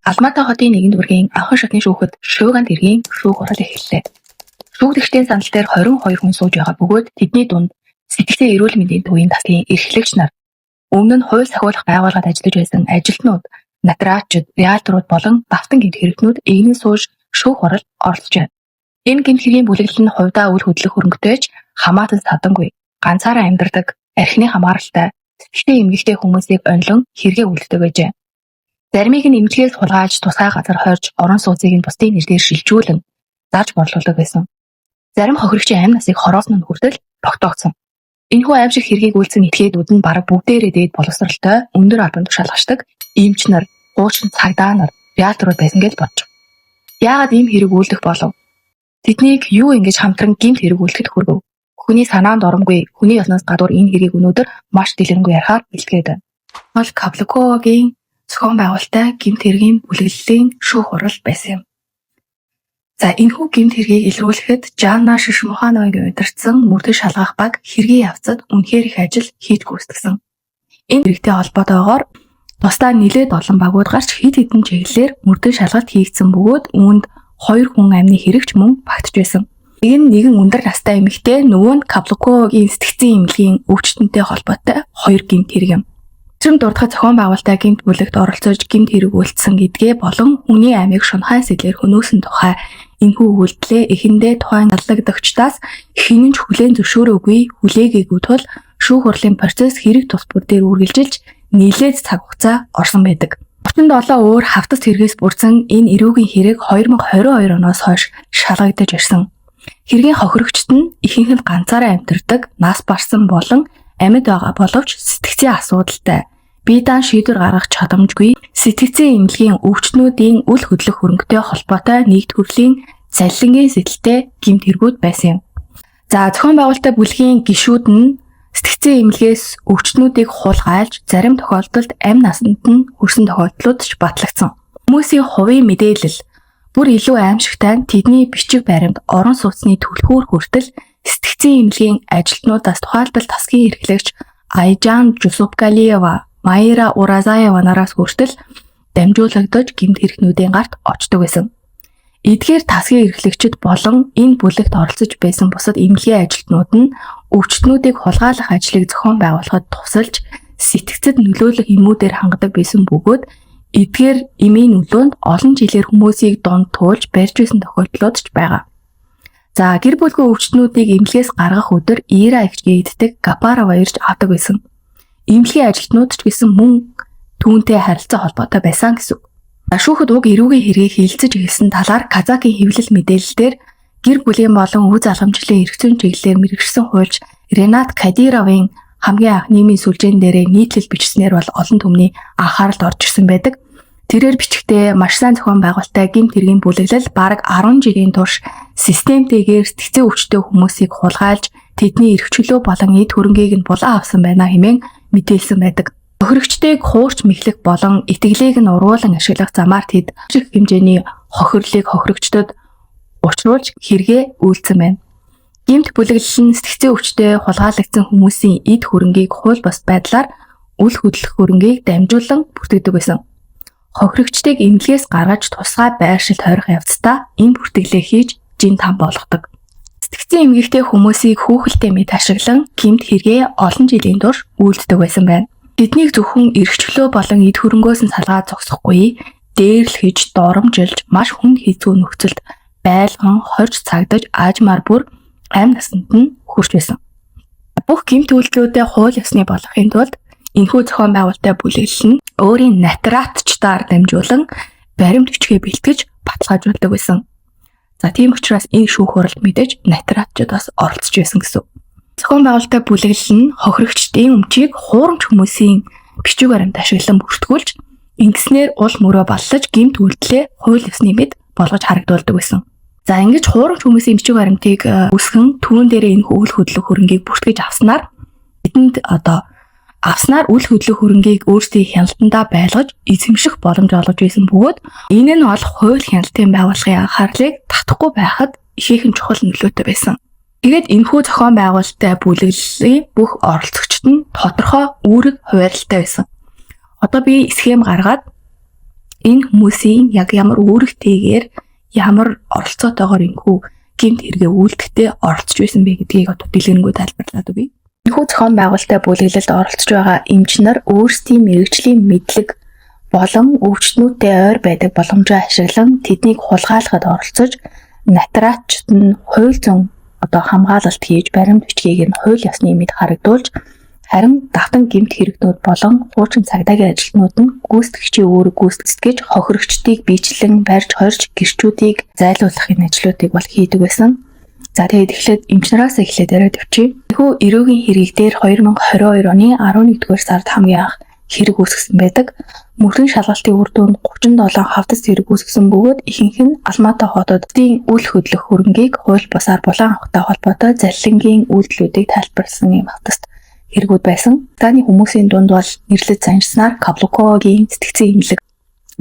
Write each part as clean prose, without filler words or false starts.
Алматы хотын нэгэн дүүргийн анхан шатны шүүхэд Шуугиан дэргийн шүүх хурал эхэллээ. Шүүгдэгчдийн сандал дээр 22 хүн сууж байгаа бөгөөд тэдний дунд сэтгцийн эрүүл мэндийн төвийн тасгийн эрхлэгч нар, өмнө нь хууль сахиулах байгууллагад ажиллаж байсан ажилтнууд, нотариатчид, риэлторууд болон давтан гэмт хэрэгтнүүд эгнэн сууж шүүх хуралд оролцож байна. Энэ гэмт хэргийн бүлэглэл нь хувьдаа үл хөдлөх хөрөнгөтэй ч хамаатан садангүй, ганцаараа амьдардаг, архины хамааралтай, сэтгэлтэй эмгэгтэй хүмүүсийг онилон хэрэгээ үлддэг байжээ. Заримыг нь эмнэлгээс хулгайлж тусгай газар хорьж, орон сууцыг нь бусдын нэр дээр шилжүүлэн зарж борлуулдаг байсан. Зарим хохирогчийн амь насыг хороосон нь хүртэл тогтоогдсон. Энэхүү аймшиг хэргийг үйлдсэн этгээдүүд нь бараг бүгдээрээ дээд боловсролтой, өндөр албан тушаалгачдаг эмч нар, хуучин цагдаа нар, риэлторууд байсан гэж бодож. Яагаад ийм хэрэг үйлдэх болов? Тэднийг юу ингэж хамтран гэмт хэрэг үйлдэхэд хүргэв? Хүний санаанд оромгүй, хүний ёсноос гадуур энэ хэргийг өнөөдөр маш дэлгэрэнгүй ярихаар бэлтгээд байна. Бол Каблуковагийн зохион байгуулалттай гэмт хэргийн бүлэглэлийн шүүх хурал байсан юм. За, энэхүү гэмт хэргийг илрүүлэхэд Жанна Шишмухановыг удирдсан мөрдөж шалгах баг хэргийн явцад үнэхээр их ажил хийж гүйцэтгсэн. Энэ хэрэгтэй холбоотойгоор тусдаа нэлээд олон багууд гарч хэд хэдэн чиглэлээр мөрдөж шалгалт хийгдсэн бөгөөд үүнд хоёр хүн амны хэрэг ч мөн багтж байсан. Нэг нь нэгэн өндөр настай эмэгтэй, нөгөө нь Каблуковагийн сэтгцийн эмнэлгийн өвчтөнтэй холбоотой хоёр гэмт хэрэг юм. Цэм дурдахад зохион байгуулалттай гэмт бүлэгт оролцож гэмт хэрэг үйлдсэн гэдгээ болон хүний амийг шунхайн сэдлээр хөнөөсөн тухай энэхүү үйлдэлээ эхэндээ тухайн заллагдагчдаас хэн нь ч хүлээн зөвшөөрөөгүй, хүлээгээгүй тул шүүх хурлын процесс хэрэг тус бүр дээр үргэлжилж нэлээд цаг хугацаа орсон байдаг. 37 өөр хавтас хэрэгээс бүрдсэн энэ эрүүгийн хэрэг 2022 оноос хойш шалгагдаж ирсэн. Хэргийн хохирогчд нь ихэнх нь ганцаараа амьдардаг, нас барсан болон амьд байгаа боловч сэтгцийн асуудалтай, бие даан шийдвэр гаргах чадамжгүй, сэтгцийн эмнэлгийн өвчтнүүдийн үл хөдлөх хөрөнгөтэй холбоотой нийт төрлийн залилангийн сэтэлтэй гэмт хэрэгүүд байсан юм. За, зохион байгуулалттай бүлгийн гишүүд нь сэтгцийн эмнэлгээс өвчтнүүдийг хулгайлж зарим тохиолдолд амь насанд нь хүрсэн тохиолдлууд ч батлагдсан. Хүмүүсийн хувийн мэдээлэл, бүр илүү аймшигтай нь тэдний бичиг баримт, орон сууцны түлхүүр хүртэл сэтгцийн эмнэлгийн ажилтнуудаас, тухайлбал тасгийн эрхлэгч Айжан Жусупгалиева, Майра Уразаева нараас хүртэл дамжуулагдаж гэмт хэрэгтнүүдийн гарт очдог байсан. Эдгээр тасгийн эрхлэгчид болон энэ бүлэгт оролцож байсан бусад эмнэлгийн ажилтнууд нь өвчтнүүдийг хулгайлах ажлыг зохион байгуулахад тусалж сэтгцэд нөлөөлөх эмүүдээр хангадаг байсан бөгөөд эдгээр эмийн нөлөөнд олон жилээр хүмүүсийг дунд туулж барьж байсан тохиолдлууд ч байгаа. За, гэр бүлгүй өвчтнүүдийг эмнэлгээс гаргах өдөр Ира эгч гэгддэг Гапарова ирж авдаг байсан. Эмнэлгийн ажилтнууд ч гэсэн мөн түүнтэй харилцаа холбоотой байсан гэсэн үг. Шүүхэд уг эрүүгийн хэргийг хилцэж эхэлсэн талаар Казакийн хэвлэл мэдээлэл дээр гэр бүлийн болон өв залгамжлалын эрх зүйн чиглэлээр мэргэшсэн хуульч Ренат Кадировын хамгийн анх нийгмийн сүлжээн дээрээ нийтлэл бичснээр бол олон түмний анхааралд орж ирсэн байдаг. Тэрээр бичгтээ маш сайн зохион байгуулалттай гэмт хэргийн бүлэглэл бараг 10 жилийн турш системтэйгээр сэтгцийн өвчтөй хүмүүсийг хулгайлж тэдний эрх чөлөө болон эд хөрөнгийг нь булан авсан байна хэмээн мэдээлсэн байдаг. Хохирогчдыг хуурч мэхлэх болон итгэлийг нь уруулан ашиглах замаар тэд их хэмжээний хохирлыг хохирогчдод учруулж хэрэгээ үйлдсэн байна. Гэмт бүлэглэл нь сэтгцийн өвчтөй хулгайлагдсан хүмүүсийн эд хөрөнгийг хууль бус байдлаар үл хөдлөх хөрөнгийг дамжуулан бүртгэдэг байсан. Хохирогчдыг эмнэлгээс гаргаж тусгай байршилд хорих явцдаа энэ бүртгэлээ хийж жин там болгодог. Сэтгцийн эмгэгтэй хүмүүсийг хүүхэлтэй мэт ашиглан гэмт хэрэгээ олон жилийн турш үйлддэг байсан байна. Тэднийг зөвхөн эрх чөлөө болон эд хөрөнгөөс нь салгаа зогсохгүй, дээрлэхэж, доромжилж, маш хүнд хэцүү нөхцөлд байлган, хорж цагдаж, аажмаар бүр амь насанд нь хүрч байсан. Бүх гэмт үйлдэлүүдээ хууль ёсны болгохын тулд энэхүү зохион байгуулалттай бүлэглэл нь өөрийн нотариатчдаар дамжуулан баримт бичгээ бэлтгэж баталгаажуулдаг байсан. За, тийм учраас энэ шүүх хуралд мэдээж нотариатчид бас оролцож байсан гэсэн. Зохион байгуулалттай бүлэглэл нь хохирогчдын өмчийг хуурамч хүмүүсийн бичиг баримт ашиглан бүртгүүлж ингэснээр ул мөрөө баллаж гэмт үйлдэлээ хууль ёсны мэд болгож харагдуулдаг байсан. За, ингэж хуурамч хүмүүсийн бичиг баримтыг үүсгэн түүн дээрээ энэ үл хөдлөх хөрөнгийг бүртгэж авснаар тэдэнд одоо авснаар үл хөдлөх хөрөнгийг өөрсдийн хяналтандаа байлгаж эзэмших боломж олгож байсан бөгөөд энэ нь бол хууль хяналтын байгууллагын анхаарлыг татахгүй байхад ихээхэн чухал нөлөөтэй байсан. Тэгээд энэхүү зохион байгуулалттай бүлэглэлийн бүх оролцогчид нь тодорхой үүрэг хуваарлалтай байсан. Одоо би схем гаргаад Энэ хүмүүсийн яг ямар үүрэгтэйгээр, ямар оролцоотойгоор энэхүү гэмт хэрэгээ үйлдэхдээ оролцож байсан бэ гэдгийг одоо дэлгэрэнгүй тайлбарлаад өгье. Энэхүү зохион байгуулалттай бүлэглэлд оролцож байгаа эмч нар өөрсдийн мэргэжлийн мэдлэг болон өвчтөнүүдтэй ойр байдаг боломжоо ашиглан тэднийг хулгайлахад оролцож, натураачид нь хууль зүйн одоо хамгаалалт хийж, баримт бичгийг нь хууль ёсны мэд харагдуулж, харин давтан гэмт хэрэгтнүүд болон хуучин цагдаагийн ажилтнууд нь гүйцэтгэгчийн үүрэг гүйцэтгэж, хохирогчдыг биечлэн барьж хорьж, гэрчүүдийг зайлуулах энэ ажлуудыг бол хийдэг байсан. За, тэгээд эхлээд эмч нараас эхлээд яриад явчих. Энэхүү эрүүгийн хэрэг дээр 2022 оны 11-р сард хамгийн анх хэрэг үүсгэсэн байдаг. Мөрдөн шалгалтын үр дүнд 37 хавтас хэрэг үүсгэсэн бөгөөд ихэнх нь Алматы хотод үл хөдлөх хөрөнгийг хууль бусаар булан авахтай холбоотой залилангийн үйлдэлүүдийг тайлбарласан юм хавтаст хэрэгүүд байсан. Таны хүмүүсийн дунд бол нэрлэж санжсанаар Каблуковагийн сэтгцийн эмнэлэг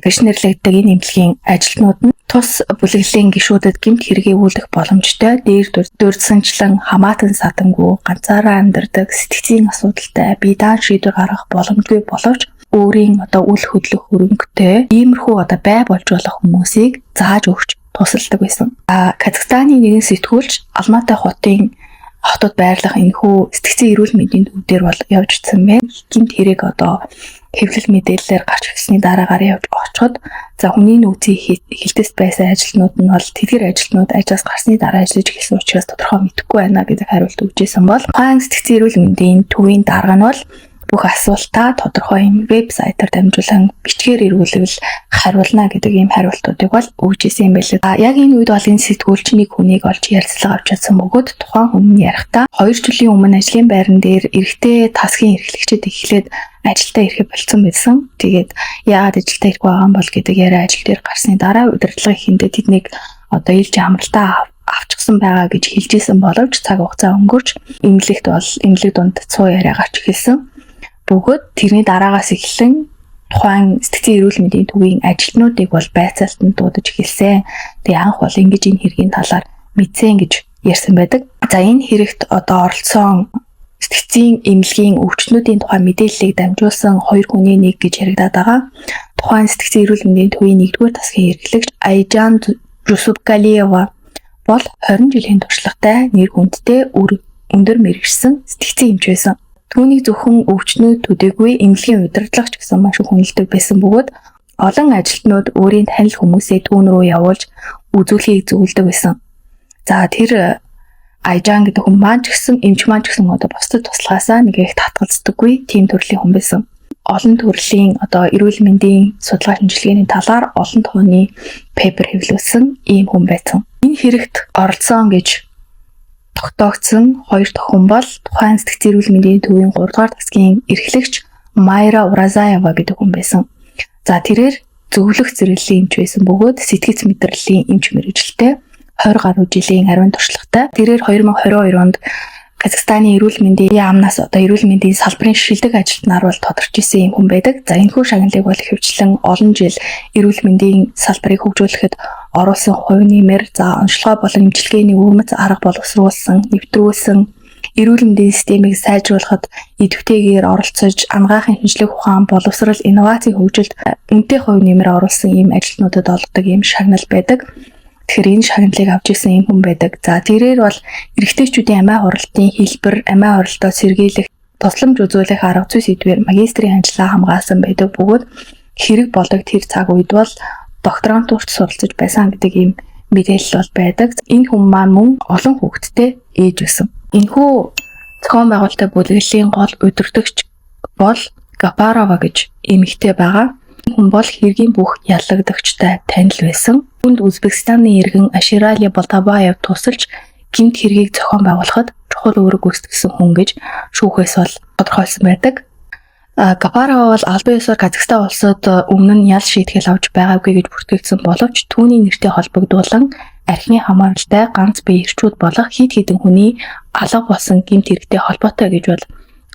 гэж нэрлэгддэг энэ эмнэлгийн ажилтнууд нь тус бүлэглэлийн гишүүдэд гэмт хэрэгээ үйлдэх боломжтой, дээр дурдсанчлан хамаатан садангүй ганцаараа амьдардаг, сэтгцийн асуудалтай, бие даан шийдвэр гаргах боломжгүй боловч өөрийн одоо үл хөдлөх хөрөнгөтэй иймэрхүү одоо бай болж болох хүмүүсийг зааж өгч тусалдаг байсан. А Казахстаны нэгэн сэтгүүлч Алматы хотод байрлах энэхүү сэтгцийн эрүүл мэндийн төв дээр бол явж ирсэн байна. Гэмт хэрэг одоо хэвлэл мэдээллээр гарч ирсний дараагаар явж очиход, за, хүний нөөцийн хилтэст байсан ажилтнууд нь бол тэдгэр ажилтнууд ажлаас гарсны дараа ажиллаж эхэлсэн учраас тодорхой мэдэхгүй байна гэдэг хариулт өгч ирсэн бол тухайн сэтгцийн эрүүл мэндийн төвийн дарга нь бол бүх асуултаа тодорхой юм вебсайтаар дамжуулан бичгээр эргүүлвэл хариулна гэдэг ийм хариултуудыг бол өгч ирсэн юм байлээ. А яг энэ үед бол энэ сэтгүүлч нэг хүнийг олж ярилцлага авч чадсан бөгөөд тухайн хүн нь ярихдаа 2 жилийн өмнө ажлын байран дээр эрэгтэй тасгийн эрхлэгчид эхлээд ажилдаа ирэхэд болцсон байсан. Тэгээд яагаад ажилдаа ирэх байгаа юм бол гэдэг яриа ажил дээр гарсны дараа удирдлага эхэндээ тэднийг одоо илж амралтаа авчихсан байгаа гэж хэлж исэн боловч цаг хугацаа өнгөрч эмнэлэгт бол эмнэлэг дунд цуу яриа гарч эхэлсэн. Бөгөөд тэрний дараагаас эхлэн тухайн сэтгцийн эрүүл мэндийн төвийн ажилтнуудыг бол байцаалтанд дуудаж эхэлсэн. Тэгээ анх бол ингэж энэ хэргийн талаар мэдсэн гэж ярьсан байдаг. За, энэ хэрэгт одоо оролцсон сэтгцийн эмнэлгийн өвчтнүүдийн тухай мэдээллийг дамжуулсан хоёр хүний нэг гэж яригдаад байгаа. Тухайн сэтгцийн эрүүл мэндийн төвийн 1-р тасгийн эрхлэгч Айжан Жусупкалиева бол 20 жилийн туршлагатай, нэр хүндтэй, өндөр мэргэшсэн сэтгцийн эмч байсан. Түүнийг зөвхөн өвчтөнүүд төдийгүй эмнэлгийн удирдлага ч гэсэн маш их хүндэлдэг байсан бөгөөд олон ажилтнууд өөрийн танил хүмүүсээ түүн рүү явуулж үзүүлэхийг зөвлөдөг байсан. За, тэр Айжан гэдэг хүн маань ч гэсэн, эмч маань ч гэсэн одоо бусдад туслахаасаа нэг их татгалздаггүй тийм төрлийн хүн байсан. Олон төрлийн одоо эрүүл мэндийн судалгаа шинжилгээний талаар олон тооны paper хэвлүүлсэн ийм хүн байсан. Энэ хэрэгт оролцсон гэж тогтоогдсон хоёр дахь хүн бол тухайн сэтгцийн эрүүл мэндийн төвийн 3 дугаар тасгийн эрхлэгч Майра Уразаева гэдэг хүн байсан. За, тэрээр зөвлөх зэрэглэлийн эмч байсан бөгөөд сэтгэц мэдрэлийн эмч мэргэжилтэй, 20 гаруй жилийн ариун туршлагатай. Тэрээр 2022 онд Казахстаны эрүүл мэндийн яамнаас одоо эрүүл мэндийн салбарын шилдэг ажилтнаар бол тодорч исэн юм хүн байдаг. За, энэхүү шагналыг бол ихэвчлэн олон жил эрүүл мэндийн салбарыг хөгжүүлэхэд оруулсан хувь нэмэр, за, онцлогоо болон эмчилгээний өвөрмөц арга боловсруулсан, нэвтрүүлсэн, эрүүл мэндийн системийг сайжруулахад идэвхтэйгээр оролцож, анагаахын шинжлэх ухаан, боловсрол, инновацийн хөгжилд үнэтэй хувь нэмэр оруулсан ийм ажилтнуудад олгодог ийм шагнал байдаг. Тэгэхээр энэ шагналыг авч ирсэн юм хүн байдаг. За, тэрээр бол эрэгтэйчүүдийн амиа хуралтын хэлбэр, амиа хуралтаа сэргийлэх, тусламж үзүүлэх арга зүй сэдвээр магистрийн ажлаа хамгаалсан байдаг бөгөөд хэрэг болдог тэр цаг үед бол докторантурт суралцаж байсан гэдэг ийм мэдээлэл бол байдаг. Энэ хүн маань мөн олон хүүхэдтэй ээж байсан. Энэхүү зохион байгуулалттай бүлэглэлийн гол удирдагч бол Гапарова гэж эмэгтэй байгаа. Хүн бол хэргийн бүх яллагдагчтай танил байсан. Түүнд Узбекистаны иргэн Аширали Болтабаев тусалж гэмт хэргийг зохион байгуулахад чухал үүрэг гүйцэтгсэн хүн гэж шүүхээс бол тодорхойлсон байдаг. Гапарова бол албан ёсоор Казахстан улсад өмнө нь ял шийтгэл авч байгаагүй гэж бүртгэгдсэн боловч түүний нэртэй холбогдуулан архины хамааралтай ганц бие эрчүүд болох хэд хэдэн хүний алга болсон гэмт хэрэгтэй холбоотой гэж бол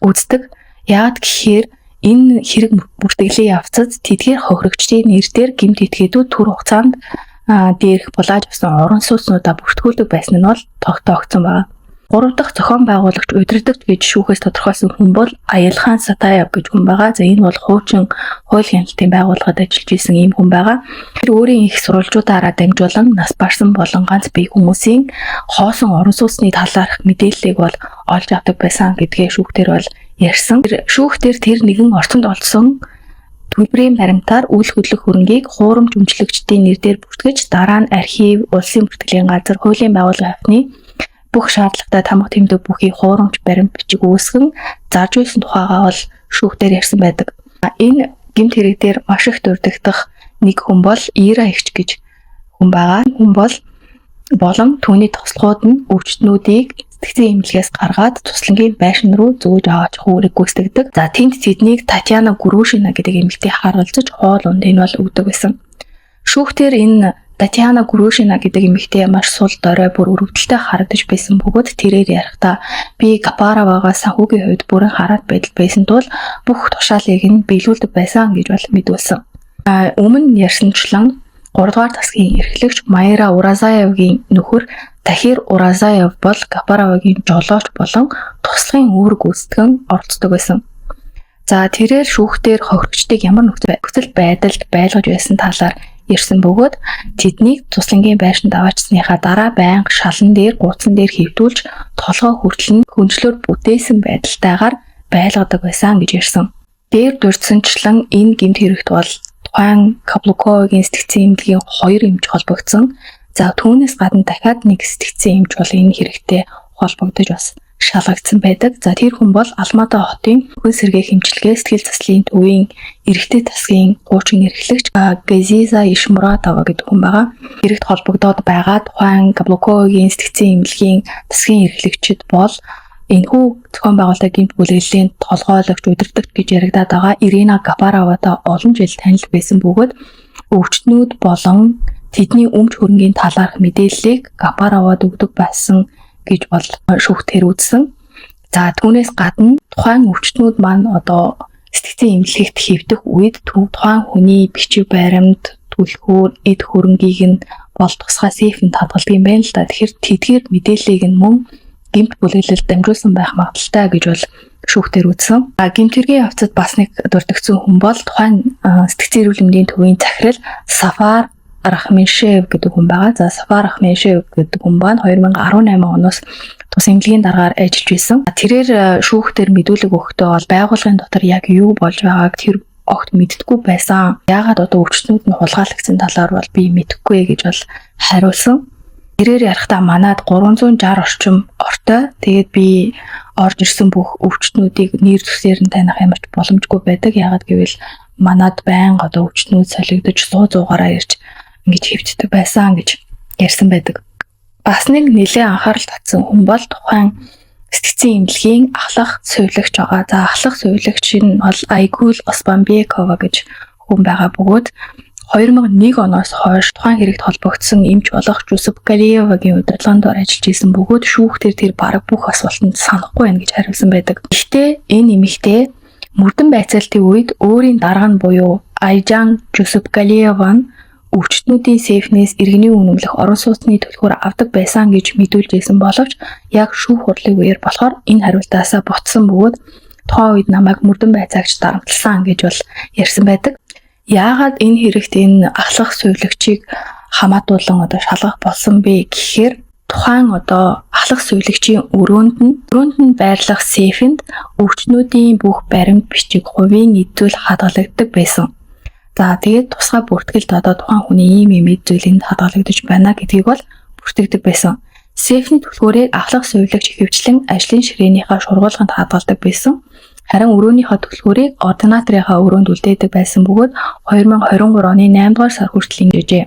үздэг. Яагаад гэхээр энэ хэрэг бүртгэлийн явцад тэдгээр хохирогчдын нэр дээр гэмт этгээдүүд түр хугацаанд дээрх булааж авсан орон сууцнуудаа бүртгүүлдэг байсан нь бол тогтоогдсон байна. Гурав дахь зохион байгуулагч, удирдагч гэж шүүхээс тодорхойлсон хүн бол Аялхан Сатаев гэж хүн байгаа. За, энэ бол хуучин хууль хяналтын байгууллагад ажиллаж исэн ийм хүн байгаа. Тэр өөрийн их сурвалжуудаараа дамжуулан нас барсан болон ганц бие хүмүүсийн хоосон орон сууцны талаарх мэдээллийг бол олж авдаг байсан гэдгээ шүүхтэр бол ярьсан. Тэр шүүхтэр тэр нэгэн орцонд олдсон төлбөрийн баримтаар үл хөдлөх хөрөнгийг хуурамч өмчлөгчдийн нэр дээр бүртгэж, дараа нь архив, улсын бүртгэлийн газар, хуулийн байгууллагын бүх шаардлагатай тамга тэмдэг бүхий хуурамч баримт бичиг үүсгэн зарж байсан тухайгаа бол шүүхтэр ярьсан байдаг. Энэ гэмт хэрэг дээр маш их дурддагдах нэг хүн бол Ира эгч гэж хүн байгаа. Хүн бол болон түүний тослогууд нь өвчтнүүдийг сэтгцийн эмнэлгээс гаргаад туслангийн байшин руу зөөж аваачих үүрэг гүйцэтгэдэг. За, тэнд тэднийг Татьяна Грушина гэдэг эмэгтэй харгалзаж, хоол ундыг нь бол өгдөг байсан. Шүүхтэр энэ Татьяна Грушина гэдэг эмэгтэй маш сул дорой, бүр өрөвдөлтэй харагдаж байсан бөгөөд тэрээр ярихдаа би Гапаровагаа санхүүгийн хувьд бүрэн хараат байдал байсан тул бүх тушаалыг нь биелүүлдэг байсан гэж бол мэдүүлсэн. Өмнө нь ярьсанчлан 3 дугаар засгийн эрхлэгч Майра Уразаевгийн нөхөр Тахир Уразаев бол Гапаровагийн жолооч болон туслахын үүрэг гүйцэтгэн оролцдог байсан. За, тэрээр шүүхтэр хохирогчдыг ямар нөхцөл байдалд байлгаж байсан талаар ярьсан бөгөөд тэднийг туслангийн байшинд аваачсныхаа дараа байнга шалан дээр, гуйцан дээр хэвтүүлж, толгой хүртэл нь хөнжлөөр бүтээсэн байдалтайгаар байлгадаг байсан гэж ярьсан. Дээр дурдсанчлан энэ гэмт хэрэгт бол тухайн Каблуковагийн сэтгцийн эмнэлгийн хоёр эмч холбогдсон. За, түүнээс гадна дахиад нэг сэтгцийн эмч бол энэ хэрэгтэй холбогдож бас шалгагдсан байдаг. За, тэр хүн бол Алматы хотын хүн сэргээх эмчилгээ сэтгэл заслын төвийн эрэгтэй засгийн хуучин эрхлэгч Газиза Ишмуратова гэдэг хүн байгаа. Хэрэгт холбогдоод байгаа тухайн Каблуковагийн сэтгцийн эмнэлгийн засгийн эрхлэгчид бол энэхүү зохион байгуулалтын гэмт бүлэглэлийн толгойлогч, удирдагч гэж яригадаад байгаа Ирина Гапароватай олон жил танил байсан бөгөөд өвчтнүүд болон тэдний өмч хөрөнгийн талаарх мэдээллийг Гапаровад өгдөг байсан гэж бол шүүхтэр үзсэн. За, түүнээс гадна тухайн өвчтнүүд маань одоо сэтгцийн эмнэлэгт хэвтэх үед тухайн хүний бичиг баримт, түлхүүр, эд хөрөнгийг нь бол тусгай сейфэнд хадгалдаг юм байна л да. Тэгэхээр тэдгээр мэдээллийг нь мөн гэмт бүлэглэлд дамжуулсан байх магадлалтай гэж бол шүүхтэр үзсэн. А гэмт хэргийн явцад бас нэг дурдгдсан хүн бол тухайн сэтгцийн эрүүл мэндийн төвийн захирал Сафар Рахминшев гэдэг хүн байгаа. За, Сафар Рахминшев гэдэг хүн маань 2018 оноос тус эмнэлгийн даргаар ажиллаж байсан. Тэрээр шүүхтэр мэдүүлэг өгөхдөө бол байгууллагын дотор яг юу болж байгааг тэр огт мэддэггүй байсан. Яагаад одоо өвчтнүүд нь хулгайлагдсан талаар бол би мэдэхгүй гэж бол хариулсан. Тэрээр ярихдаа манад 360 орчим ортой. Тэгээд би орж ирсэн бүх өвчтнүүдийг нэр зүйсээр нь таних ямар ч боломжгүй байдаг. Яагаад гэвэл манад байнга одоо өвчтнүүд солигдож, 100 100-аараа ирж ингэж хэвтдэг байсан гэж ярьсан байдаг. Бас нэг нэлээд анхаарал татсан хүн бол тухайн сэтгцийн эмнэлгийн ахлах сувилагч байгаа. За, ахлах сувилагч нь бол Айгүл Оспанбекова гэж хүн байгаа бөгөөд 2001 оноос хойш тухайн хэрэгт холбогдсон эмч болох Жусуп Галиевагийн удирдлагын дор ажиллаж исэн бөгөөд шүүхтэр тэр бараг бүх асуултанд санахгүй байна гэж хариулсан байдаг. Гэхдээ энэ эмэгтэй мөрдөн байцаалтын үед өөрийн дарга нь буюу Айжан Жусуп Галиева нь өвчтнүүдийн сейфнээс иргэний үнэмлэх орон сууцны түлхүүр авдаг байсан гэж мэдүүлж байсан боловч яг шүүх хурлын үеэр болохоор энэ хариултаасаа буцсан бөгөөд тухайн үед намайг мөрдөн байцаагч дарамтлсан гэж бол ярьсан байдаг. Яагаад энэ хэрэгт энэ ахлах сувилагчийг хамаатуулан одоо шалгах болсон бэ гэхээр тухайн одоо ахлах сувилагчийн өрөөнд нь байрлах сейфэнд өвчтнүүдийн бүх баримт бичиг, хувийн эд зүйл хадгалагддаг байсан. За, тэгээд тусгай бүртгэлд одоо тухайн хүний ийм ийм эд зүйл энд хадгалагдаж байна гэдгийг бол бүртгэдэг байсан. Сейфний түлхүүрийг ахлах сувилагч ихэвчлэн ажлын ширээнийхээ шургуулганд хадгалдаг байсан. Харин өрөөнийхөө түлхүүрийг ординаторынхаа өрөөнд үлдээдэг байсан бөгөөд 2023 оны 8 дугаар сар хүртэл ингэжээ.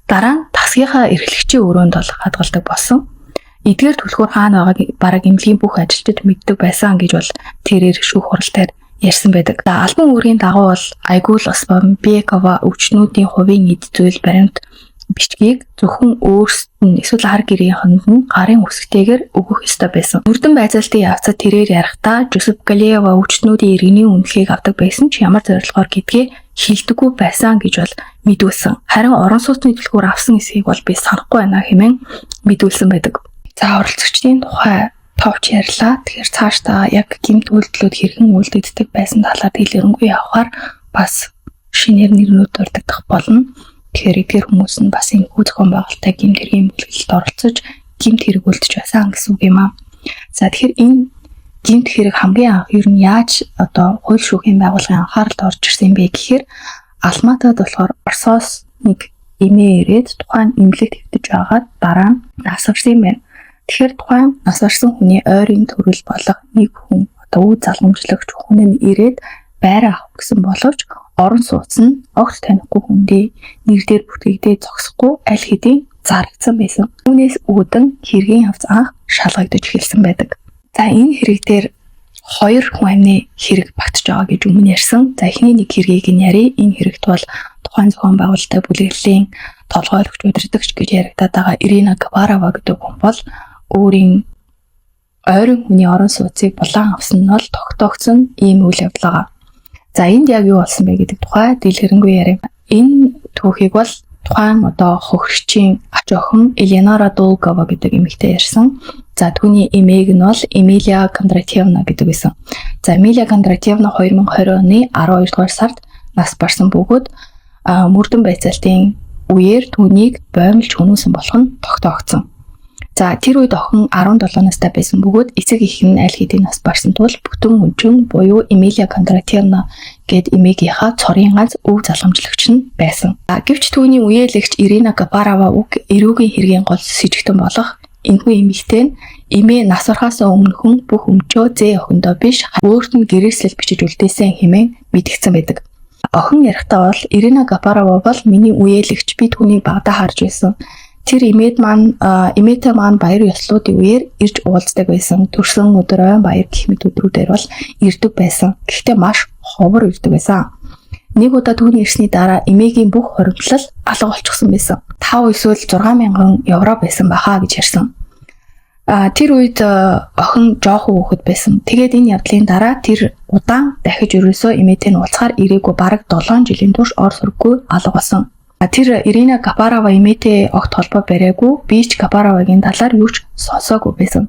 Дараа нь тасгийнхаа эрхлэгчийн өрөөнд бол хадгалдаг болсон. Эдгээр түлхүүр хаана байгааг бараг эмнэлгийн бүх ажилчид мэддэг байсан гэж бол тэрээр шүүх хурал дээр ярьсан байдаг. За, албан үүргийн дагуу бол Айгүл Оспанбекова өвчтнүүдийн хувийн эд зүйл, баримт бичгийг зөвхөн өөрсдөд нь эсвэл ар гэрийнхэнд нь гарын үсгтэйгээр өгөх ёстой байсан. Мөрдөн байцаалтын явцад тэрээр ярихдаа Жусуп Галиева өвчтнүүдийн иргэний үнэмлэхийг авдаг байсан ч ямар зорилгоор гэдгээ хэлдэггүй байсан гэж бол мэдүүлсэн. Харин орон сууцны түлхүүр авсан эсэхийг бол би санахгүй байна хэмээн мэдүүлсэн байдаг. За, оролцогчдын тухай товч ярьлаа. Тэгэхээр цаашдаа яг гэмт үйлдэлүүд хэрхэн үйлдэгддэг байсан талаар дэлгэрэнгүй явахаар бас шинээр нэрнүүд дурддагдах болно. Тэгэхээр эдгээр хүмүүс нь бас энэ зохион байгуулалттай гэмт хэргийн бүлэглэлд оролцож гэмт хэрэг үлдэж байсан гэсэн үг юм аа. За, тэгэхээр энэ гэмт хэрэг хамгийн анх ер нь яаж одоо хууль шүүхийн байгууллагын анхааралд орж ирсэн юм бэ гэхээр Алматад болохоор Оросоос нэг эмээ ирээд тухайн эмнэлэгт хэвтэж байгаад дараа нь нас барсан юм байна. Тэгэхээр тухайн нас барсан хүний ойрын төрөл болох нэг хүн, одоо өв залгамжлагч хүн нь ирээд байраа авах гэсэн боловч орон сууц нь огт танихгүй хүндээ нэр дээр бүтгэгдээ зогсохгүй аль хэдийн зарагдсан байсан. Үүнээс үүдэн хэргийн явц анх шалгагдаж эхэлсэн байдаг. За, энэ хэрэг дээр хоёр хүн амны хэрэг багтж байгаа гэж өмнө ярьсан. За, эхний нэг хэргийг нь яръя. Энэ хэрэгт бол тухайн зохион байгуулалттай бүлэглэлийн толгойлогч, удирдагч гэж яригдаад байгаа Ирина Гапарова гэдэг хүн бол өөрийн ойрын хүний орон сууцыг булаан авсан нь бол тогтоогдсон ийм үйл явдал байгаа. За, энд яг юу болсон бэ гэдэг тухай дэлгэрэнгүй ярив. Энэ түүхийг бол тухайн одоо хохирогчийн ач охин Элеонора Долгова гэдэг эмэгтэй ярьсан. За, түүний эмээг нь бол Эмилия Кондратьевна гэдэг байсан. За, Эмилия Кондратьевна 2020 оны 12 дугаар сард нас барсан бөгөөд мөрдөн байцаалтын үеэр түүнийг боомлж хүнүүсэн болох нь тогтоогдсон. За, тэр үед охин 17 настай байсан бөгөөд эцэг эх нь аль хэдийн нас барсан тул бүтэн өнчин буюу Эмилия Кондратьевна гээд эмээгийнхаа цорын ганц өв залгамжлагч нь байсан. Гэвч түүний үеэлэгч Ирина Гапарова уг эрүүгийн хэргийн гол сэжигтэн болох энэхүү эмэгтэй нь эмээ нас барахаас өмнөхөн бүх өмчөө зээ охиндоо биш, өөрт нь гэрээслэл бичиж үлдээсэн хэмээн мэдгдсэн байдаг. Охин ярихдаа бол Ирина Гапарова бол миний үеэлэгч, би түүнийг багадаа харж байсан. Тэр эмээд маань, эмээтэй маань баяр ёслолуудын үеэр ирж уулздаг байсан. Төрсөн өдөр, ойн баяр гэх мэт өдрүүдээр бол ирдэг байсан. Гэхдээ маш ховор ирдэг байсан. Нэг удаа түүний ирсний дараа эмээгийн бүх хуримтлал алга болчихсон байсан. 5 эсвэл 6 мянган евро байсан байхаа гэж ярьсан. А тэр үед охин жоохон хүүхэд байсан. Тэгээд энэ явдлын дараа тэр удаан дахиж ерөөсөө эмээтэй нь уулзахаар ирээгүй, бараг 7 жилийн турш ор сүргүй алга болсон. Тэр Ирина Гапарова эмээтэй огт холбоо бариагүй. Би ч Гапаровагийн талаар юу ч сонсоогүй байсан.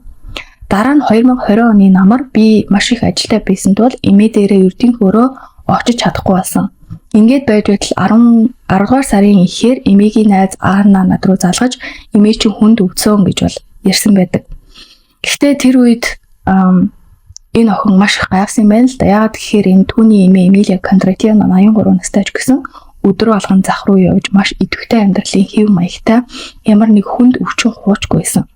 Дараа нь 2020 оны намар би маш их ажилтай байсан тул эмээ дээрээ ердийн хөөрөө очиж чадахгүй болсон. Ингээд байж байтал 10 10 дугаар сарын эхээр эмээгийн найз Анна над руу залгаж эмээ чинь хүнд өвдсөн гэж бол ярьсан байдаг. Гэхдээ тэр үед энэ охин маш их гайхсан юм байна л да. Яагаад гэхээр энэ түүний эмээ Эмилия Кондратьевна 83 настай ч гэсэн өдөр болгон зах руу явж маш идэвхтэй амьдралын хэв маягтай, ямар нэг хүнд өвчин хуучгүй байсан.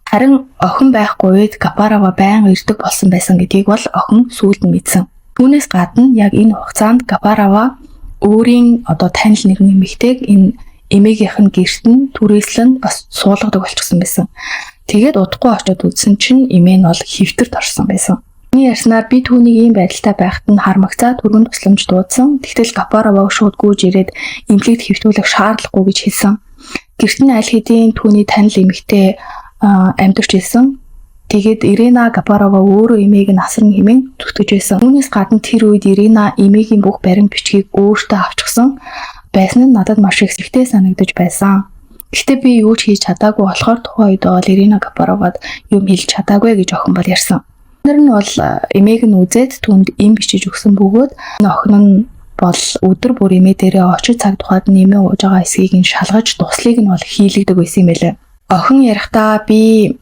Харин охин байхгүй үед Гапарова байнга ирдэг болсон байсан гэдгийг бол охин сүүлд нь мэдсэн. Түүнээс гадна яг энэ хугацаанд Гапарова өөрийн одоо танил нэгэн эмэгтэйг энэ эмээгийнх нь гэрт нь түрээслэн бас суулгадаг болчихсон байсан. Тэгээд удахгүй очиод үзсэн чинь эмээ нь бол хэвтэрт орсон байсан. Миний ярьснаар би түүнийг ийм байдалтай байхад нь харамгацаад түргэн тусламж дуудсан. Тэгтэл Гапароваг шууд гүйж ирээд эмнэлэгт хэвтүүлэх шаардлагагүй гэж хэлсэн. Гэрт нь аль хэдийн түүний танил эмэгтэй амьдарч ирсэн. Тэгээд Ирина Гапарова өөрөө эмээг нь асарна хэмээн зүтгэж байсан. Үүнээс гадна тэр үед Ирина эмээгийн бүх баримт бичгийг өөртөө авчихсан байсан нь надад маш их сэвтэй санагдаж байсан. Гэхдээ би юу ч хийж чадаагүй болохоор тухайн үед бол Ирина Гапаровад юм хэлж чадаагүй гэж охин бол ярьсан. Нар нь бол эмээг нь үзээд түүнд эм бичиж өгсөн бөгөөд энэ охин нь бол өдөр бүр эмээ дээрээ очиж цаг тухайд нь эмээ ууж байгаа эсгийг нь шалгаж дуслыг нь бол хийлгэдэг байсан юм байлээ. Охин ярихдаа би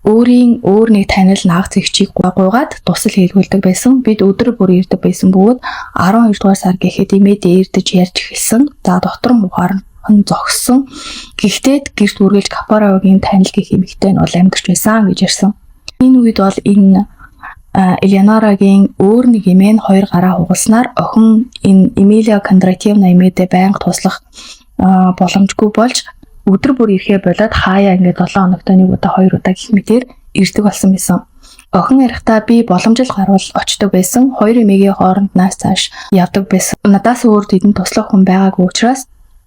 өөрийн өөр нэг танил наагц эгчийг гуйгаад дусал хийлгүүлдэг байсан. Бид өдөр бүр ирдэг байсан бөгөөд 12 дугаар сар гэхэд эмээ дээрдэж ярьж эхэлсэн. За, дотор мухаар нь зогссон. Гэхдээ гэрт үргэлж Капаровагийн танил гэх эмэгтэй нь бол амьдарч байсан гэж ярьсан. Энэ үед бол энэ Элеонорагийн өөр нэг эмээ нь хоёр гараа хугалснаар охин энэ Эмилия Кондратьевна эмээдээ байнга туслах боломжгүй болж өдөр бүр ирэхээ болоод хаяа ингээд 7 хоногт нэг удаа, хоёр удаа гэх мэтээр ирдэг болсон байсан. Охин ярихдаа би боломжтой гарвал очдог байсан. Хоёр эмээгийн хооронд нааш цааш явдаг байсан. Надаас өөр тэдэнд туслах хүн байгаагүй учраас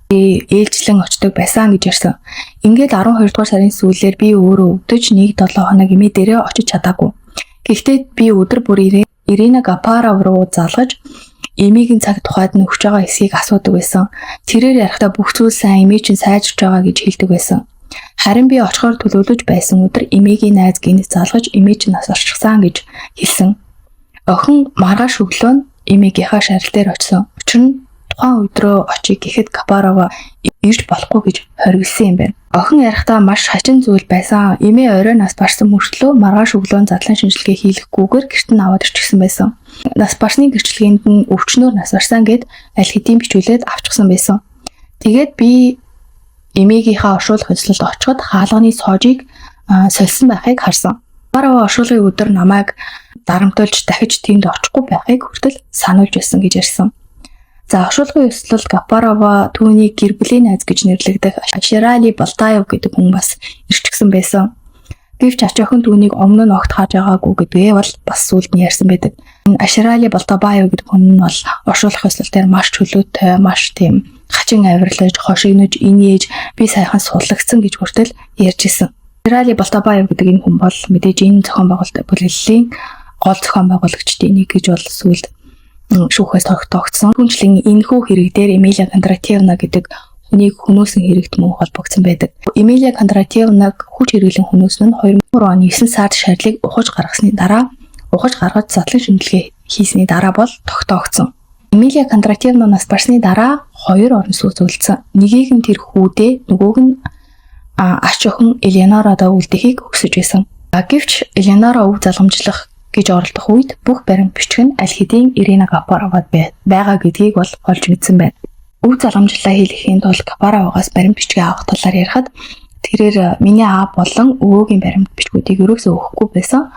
би ээлжлэн очдог байсан гэж ярьсан. Ингээд 12 дугаар сарын сүүлээр би өөрөө өвдөж нэг 7 хоног эмээ дээрээ очиж чадаагүй. Гэхдээ би өдөр бүр Ирина Гапаров руу залгаж эмээгийн цаг тухайд нь өгч байгаа эсэхийг асуудаг байсан. Тэрээр ярихдаа бүх зүйл сайн, эмээ чинь сайжирч байгаа гэж хэлдэг байсан. Харин би очихоор төлөвлөж байсан өдөр эмээгийн найз гэнэт залгаж эмээ чинь нас барчихсан гэж хэлсэн. Охин маргааш өглөө нь эмээгийнхаа шарил дээр очисон. Учир нь тухайн өдрөө очие гэхэд Гапарова ирж болохгүй гэж хориглосон юм байна. Охин ярихдаа маш хачин зүйл байсан. Эмээ орой нас барсан мөртлөө маргааш өглөө задлан шинжилгээ хийлгэхгүйгээр гэрт нь аваад ирчихсэн байсан. Нас барсны гэрчлэгээнд нь өвчнөөр нас барсан гээд аль хэдийн бичүүлээд авчихсан байсан. Тэгээд би эмээгийнхаа оршуулах ёслолд очиход хаалганы соожийг сольсон байхыг харсан. Гапарова оршуулгын өдөр намайг дарамталж дахиж тэнд очихгүй байхыг хүртэл сануулж байсан гэж ярьсан. За, оршуулгын ёслолд Гапарова, түүний гэр бүлийн найз гэж нэрлэгдэх Аширали Болтаев гэдэг хүн бас ирчихсэн байсан. Гэвч ач охин түүнийг өмнө нь огт харж байгаагүй гэдгээ бол бас сүүлд нь ярьсан байдаг. Аширали Болтабаев гэдэг хүн нь бол оршуулах ёслол дээр маш чөлөөтэй, маш тийм хачин авирлаж, хошигнож, инээж, би саяхан суллагдсан гэж хүртэл ярьж исэн. Аширали Болтабаев гэдэг энэ хүн бол мэдээж энэ зохион байгуулалт бүлэглэлийн гол зохион байгуулагчдын нэг гэж бол сүүлд шүүхээс тогтоогдсон. Түүнчлэн энэхүү хэрэг дээр Эмилия Кондратьевна гэдэг хүнийг хөнөөсөн хэрэгт мөн холбогдсон байдаг. Эмилия Кондратьевнаг хүч хэрэглэн хөнөөсөн нь 2003 оны 9 сард шарилыг ухаж гаргасны дараа, ухаж гаргаж задлан шинжилгээ хийсний дараа бол тогтоогдсон. Эмилия Кондратьевна нас барсны дараа хоёр орон сууц үлдсэн. Нэгийг нь тэр хүүдээ, нөгөөг нь ач охин Элеонородоо үлдээхийг хүсэж байсан. Гэвч Элеонора өв залгамжлах гэж оролдох үед бүх баримт бичиг нь аль хэдийн Ирина Гапаровад байгаа гэдгийг бол олж мэдсэн байна. Өв залгамжлалаа хийлгэхийн тулд Гапаровагаас баримт бичгээ авах талаар ярихад тэрээр миний аав болон өвөөгийн баримт бичгүүдийг ерөөсөө өгөхгүй байсан.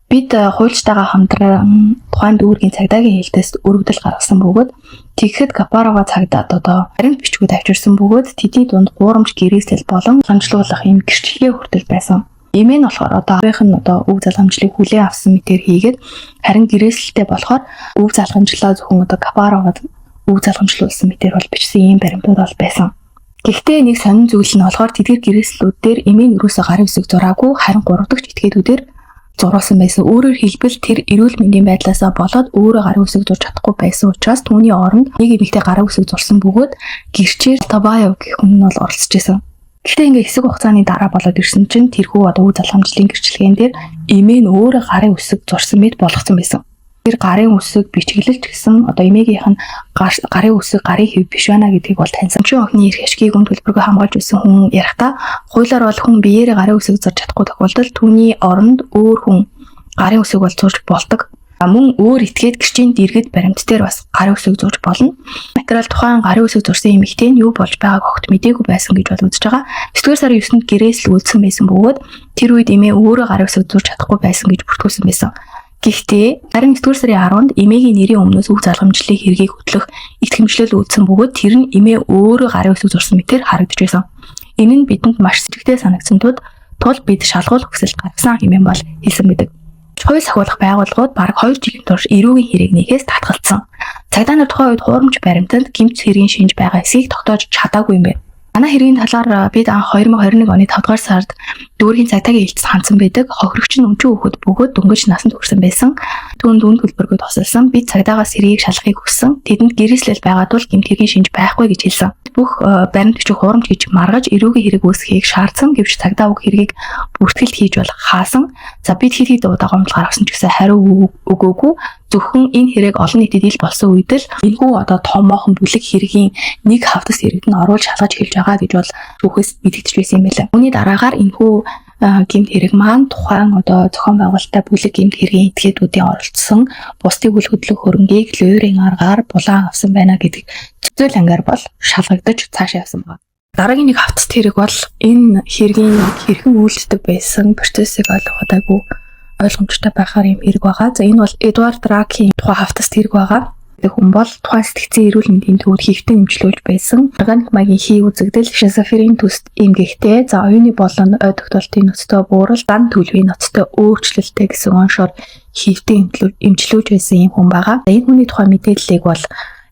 Бид хуульчтайгаа хамтран тухайн дүүргийн цагдаагийн ээлтээс өргөдөл гаргасан бөгөөд тэгэхэд Гапарова цагдаад одоо баримт бичгүүд авчирсан бөгөөд тэдний дунд гурамч гэрээсэл болон залгамжлуулах юм гэрчлэгээ хүртэл байсан. Эмээ нь болохоор одоо аавынх нь одоо өв залгамжлалыг хүлээн авсан мэтэр хийгээд, харин гэрээсэлтэй болохоор өв залгамжлалаа зөвхөн одоо Гапаровад өв залгамжлуулсан мэтэр бол бичсэн ийм баримтууд бол байсан. Гэхдээ нэг сонин зүйл нь болохоор тэдгээр гэрээслүүд дээр эмээ нь ерөөсөө гарын үсэг зураагүй, харин гурав дахь этгээдүүдээр зуруусан байсан. Өөрөөр хэлбэл, тэр эрүүл мэндийн байдлаасаа болоод өөрөө гарын үсэг зурж чадахгүй байсан учраас түүний оронд нэг эмэгтэй гарын үсэг зурсан бөгөөд гэрчээр Табаев гэх хүн нь бол оролцож байсан. Гэхдээ ингээ хэсэг хугацааны дараа болоод ирсэн чинь тэрхүү одоо өв залгамжлалын гэрчлэгээн дээр эмээ нь өөрөө гарын үсэг зурсан мэт болгоцсон байсан. Тэр гарын үсэг бичиглэлч гэсэн одоо эмээгийнх нь гарын үсэг, гарын хэв биш байна гэдгийг бол таньсан. Чи охины эрх ашгийг үн төлбөргүй хамгаалж байсан хүн ярихдаа хуулиар бол хүн биеэрээ гарын үсэг зурж чадахгүй тохиолдолд түүний оронд өөр хүн гарын үсэг бол зурж болдог. Мөн өөр этгээд гэрчийн дэргэд баримт дээр бас гарын үсэг зурж болно. Материал тухайн гарын үсэг зурсан эмэгтэй нь юу болж байгааг огт мдээгүй байсан гэж бол үзэж байгаа. 9-р сарын 9-нд гэрээс л үлдсэн байсан бөгөөд тэр үед эмээ өөрөө гарын үсэг зурж чадахгүй байсан гэж бүртгүүлсэн байсан. Гэхдээ харин 9-р сарын 10-нд эмээгийн нэрийн өмнөөс өв залгамжлалын хэргийг хөтлөх итгэмжлэл үлдсэн бөгөөд тэр нь эмээ өөрөө гарын үсэг зурсан мэтэр харагдаж байсан. Энэ нь бидэнд маш сэжигтэй санагдсан тул бид шалгуулах хүсэл гаргасан хэмээн бол хэлсэн байдаг. Хууль сахиулах байгууллагууд бараг 2 жилийн турш эрүүгийн хэрэгнийхээс татгалцсан. Цагдаа нар тухайн үед хуурамч баримтанд гэмт хэргийн шинж байгаа эсэхийг тогтоож чадаагүй юм байна. Манай хэргийн талаар бид анх 2021 оны 5 дугаар сард дүүргийн цагдаагийн ээлжид хандсан байдаг. Хохирогч нь өмчөн хүүхэд бөгөөд дөнгөж насанд хүрсэн байсан. Түүнд үн төлбөргүй тусалсан. Бид цагдаагаас хэргийг шалгахыг хүссэн. Тэдэнд гэрээслэл байгаа тул гэмт хэргийн шинж байхгүй гэж хэлсэн. Бүх баримт бичиг хуурамч гэж маргаж эрүүгийн хэрэг үүсгэхийг шаардсан. Гэвч цагдаа уг хэргийг бүртгэлт хийж бол хаасан. За, бид хэд хэд удаа гомдол гаргасан ч гэсэн хариу өгөөгүй. Зөвхөн энэ хэрэг олон нийтэд ил болсон үед л энэхүү одоо томоохон бүлэг хэргийн нэг хавтас хэрэгт нь оруулж шалгаж эхэлж байгаа гэж бол шүүхээс мэдэгдэж байсан юм байлаа. Үүний дараагаар энэхүү гэмт хэрэг маань тухайн одоо зохион байгуулалттай бүлэг гэмт хэргийн этгээдүүдийн оролцсон бусдыг үл хөдлөх хөрөнгийг луурийн аргаар булаан авсан байна гэдэг зүйл ангаар бол шалгагдаж цаашаа явсан байна. Дараагийн нэг хавтаст хэрэг бол энэ хэргийн хэрхэн үйлддэг байсан процессыг ойлгоход айгүй ойлгомжтой байхаар юм хэрэг байгаа. За, энэ бол Эдвард Ракийн тухай хавтаст хэрэг байгаа. Гэдэг хүн бол тухайн сэтгцийн эрүүл мэндийн төвд хийвтэн эмчлүүлж байсан. Органик маягийн хий үзэгдэл, шизофрен төст эмгэгтэй, за оюуны болон ой тогтоолтын ноцтой буурал, дан төлөвийн ноцтой өөрчлөлттэй гэсэн оншоор хийвтэн эмчлүүлж байсан юм хүн байгаа. Энэ хүний тухай мэдээллийг бол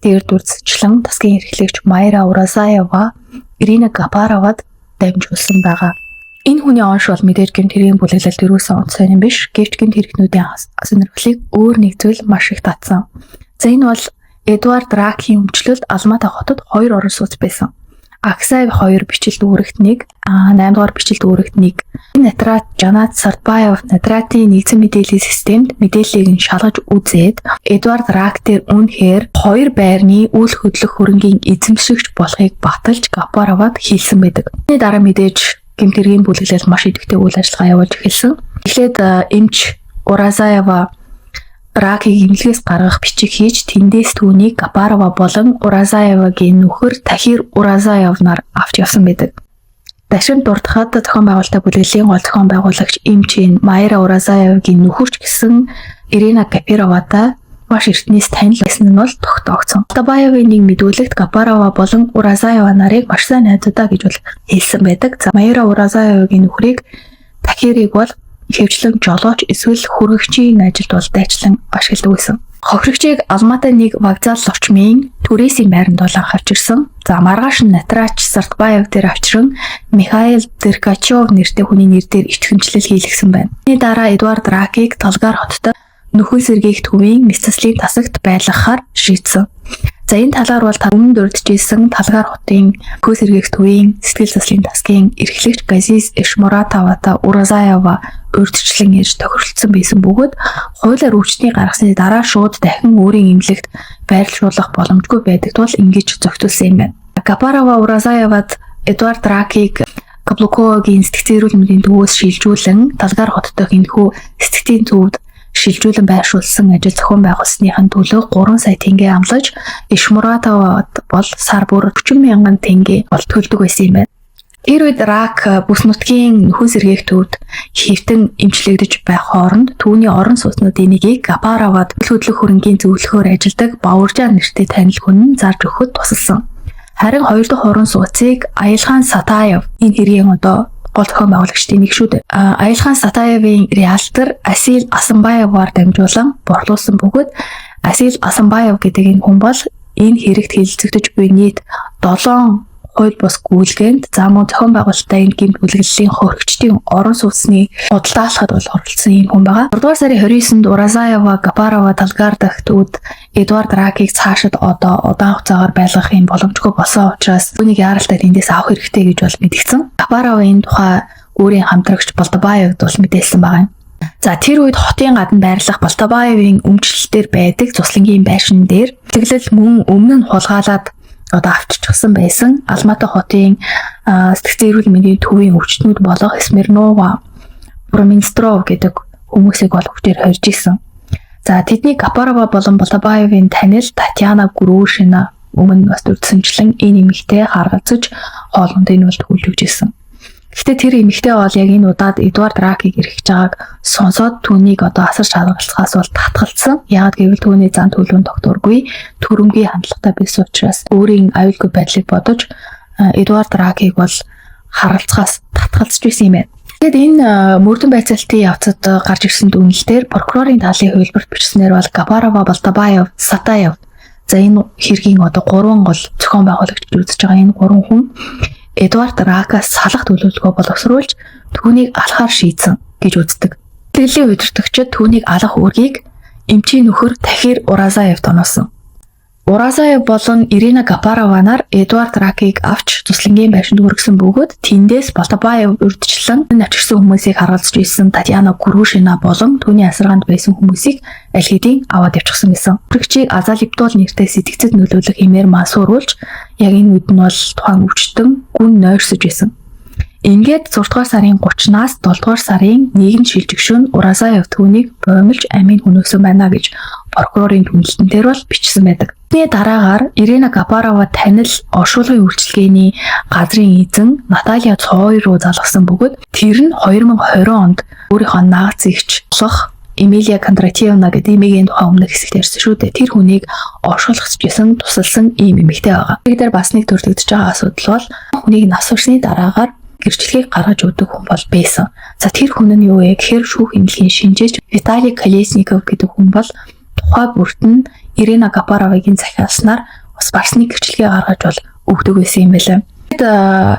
дээр дүрсчлэн тасгийн эрхлэгч Майра Уразаева Ирина Гапаровад дамжуулсан байгаа. Энэ хүний онш бол мэдээж гэмт хэргийн бүлэглэлд ерөөсөн онцгой юм биш. Гэвч гэмт хэрэгтнүүдийн сонирхлыг өөр нэг зүйл маш их татсан. За, энэ бол Эдвард Ракийн өмчлөлд Алмата хотод хоёр орон сууц байсан. Аксаев 2 бичил дүүрэгт 1, 8 дугаар бичил дүүрэгт 1. Натрат Жанат Сартбаев Натратын нэгдсэн мэдээллийн системд мэдээллийг нь шалгаж үзээд Эдвард Рак дээр үнэхээр 2 байрны үл хөдлөх хөрөнгийн эзэмшигч болохыг баталж Гапаровад хэлсэн байдаг. Үүний дараа мэдээж гэмт хэргийн бүлэглэл маш идэвхтэй үйл ажиллагаа явуулж эхэлсэн. Эхлээд эмч Уразаева Ракийг эмнэлгээс гаргах бичиг хийж тэндээс түүнийг Гапарова болон Уразаевагийн нөхөр Тахир Уразаев нар авч явсан байдаг. Дашимд дурдахад зохион байгуулалтаа бүлэглэлийн гол зохион байгуулагч эмч Майра Уразаевагийн нөхөрч гэсэн Ирина Капироватай маш эртнээс танил байсан нь бол тогтоогдсон. Табаевын нэг мэдүүлэгт Гапарова болон Уразаева нарыг маш сайн найзуудаа гэж бол хэлсэн байдаг. За, Майра Уразаевагийн нөхрийг Тахирыг бол ихэвчлэн жолооч эсвэл хөргөгчийн ажилд бол дайчлан ашигладаг байсан. Хохирогчийг Алматай нэг вокзал лочмын түрээсийн байранд бол анх авчирсан. За, маргааш нь Натрач Сартбаев дээр авчран Михаил Деркачев нэртэй хүний нэр дээр итгэмжлэл хийлгэсэн байна. Үүний дараа Эдвард Ракийг Талгар хотод нөхөн сэргээх төвийн мэс заслын тасагт байлгахаар шийдсэн. За, энэ талаар бол өмнө дурджсэн Талгар хотын нөхөн сэргээх төвийн сэтгэл заслын тасгийн эрхлэгч Газиз Эшмуратавата Уразаева урьдчилан ярьж тохиролцсон байсан бөгөөд хуулиар өвчтнийг гаргасны дараа шууд дахин өөрийн эмнэлэгт байрлуулах боломжгүй байдаг тул ингэж зохицуулсан юм байна. Гапарова Уразаевад Эдвард Ракийг Каблуковагийн сэтгцэн эрүүл мэндийн төвөөс шилжүүлэн Талгар хот дахь энэхүү сэтгцийн төвд шилжүүлэн байршуулсан ажил зохион байгуулсныхын төлөө 3 сая тэнгэ амлаж Ишмуратовад бол сар бүр 40 мянган тэнгэ бол төлдөг байсан юм байна. Тэр үед Рак бүс нутгийн нөхөн сэргээх төвд хэвтэн эмчлэгдэж байх хооронд түүний орон сууцнуудын нэгийг Гапаравад үл хөдлөх хөрөнгийн зөвлөхөөр ажилладаг Баваржан нэртэй танил хүн нь зарж өгөхөд тусалсан. Харин хоёр дахь орон сууцыг Аялхан Сатаев, энэ хэргийн одоо гол зохион байгуулагчдын нэг шүү дээ. Аялхан Сатаевын риэлтор Асил Асанбаеваар дамжуулан борлуулсан бөгөөд Асил Асанбаев гэдэг энэ хүн бол энэ хэрэгт хэлэлцэгдэж буй нийт 7 хууль бус гүйлгээнд, за мөн зохион байгуулалттай энэ гэмт бүлэглэлийн хөрөгчдийн орон сууцны худалдаалахад бол оролцсон юм хүн байгаа. 6 дугаар сарын 29-нд Уразаева, Гапарова Талгар дахь төвд Эдвард Ракийг цаашид одоо удаан хугацаагаар байлгах юм боломжгүй болсон учраас үүнийг яаралтай тэндээс авах хэрэгтэй гэж бол мэдгдсэн. Гапарова энэ тухай өөрийн хамтрагч Болдобаевд бол мэдээлсэн байгаа юм. За, тэр үед хотын гадна байрлах Болтобаевын өмчлөлтөөр байдаг цуслангийн байшин дээр тэглэл мөн өмнө нь хулгайлаад одоо авччихсан байсан Алматы хотын сэтгцэн эрүүл мэндийн төвийн өвчтнүүд болох Смирнова, Бурминстров гэдэг хүмүүсийг бол хүчээр хорж исэн. За, тэдний Гапарова болон Болтобаевын танил Татьяна Грушина өмнө бас дурдсанчлан энэ эмэгтэй харгалзаж хоолунд энэ бол төвлөж өгч исэн. Гэхдээ тэр эмэгтэй бол яг энэ удаад Эдвард Ракийг эрхэж байгааг сонсоод түүнийг одоо асар шалгалцахаас бол татгалцсан. Яагаад гэвэл түүний зан төлөв нь тогтворгүй, төрөмгийн хандлагатай байсан учраас өөрийн аюулгүй байдлыг бодож Эдвард Ракийг бол харгалцахаас татгалзаж байсан юм байна. Тэгээд энэ мөрдөн байцаалтын явцад гарч ирсэн дүгнэлтээр прокурорын талын хувилбарт бичснээр бол Гапарова, Болтобаев, Сатаев, за энэ хэргийн одоо гурван гол зохион байгуулагч үзэж байгаа энэ гурван хүн Эдвард Ракаас салах төлөвлөгөө боловсруулж түүнийг алахаар шийдсэн гэж үздэг. Тэглэлийн удирдагчид түүнийг алах үүргийг эмчийн нөхөр Тахир Уразаевд оноосон. Уразаев болон Ирина Гапарова нар Эдвард Ракийг авч туслангийн байшинд хүргэсэн бөгөөд тэндээс Болтобаев урьдчилан авчирсан хүмүүсийг харгалзаж ирсэн Татьяна Грушина болон түүний асаргаанд байсан хүмүүсийг аль хэдийн аваад явчихсан байсан. Хүрэгчийг Азалиптол нэртэй сэтгцэд нөлөөлөх хэмээр мансууруулж яг энэ үед нь бол тухайн өвчтөн гүн нойрсож байсан. Ингээд 6 дугаар сарын 30-наас 7 дугаар сарын 1-нд шилжих шөнө Уразаев түүнийг боомлж амийг хөнөөсөн байна гэж прокурорын дүгнэлтэн дээр бол бичсэн байдаг. Тэрний дараагаар Ирина Гапарова танил оршуулгын үйлчилгээний газрын эзэн Наталья Цой руу залгасан бөгөөд тэр нь 2020 онд өөрийнхөө наац эгч болох Эмилия Кондратьевна гэдэг эмээгийн тухай өмнөх хэсэгт ярьсан шүү дээ. Тэр хүнийг оршуулгach гэсэн тусалсан ийм эмэгтэй байгаа. Тэр дээр бас нэг төрөлгөдөж байгаа асуудал бол хүнийг нас барсны дараагаар гэрчлэгийг гаргаж өгдөг хүн бол байсан. За, тэр хүн нь юу вэ гэхээр шүүх эмнэлгийн шинжээч Виталий Колесников гэдэг хүн бол тухай бүрт нь Ирина Гапаровагийн захиалснаар бас барсны гэрчлэгээ гаргаж бол өгдөг байсан юм байлаа. Тэгэд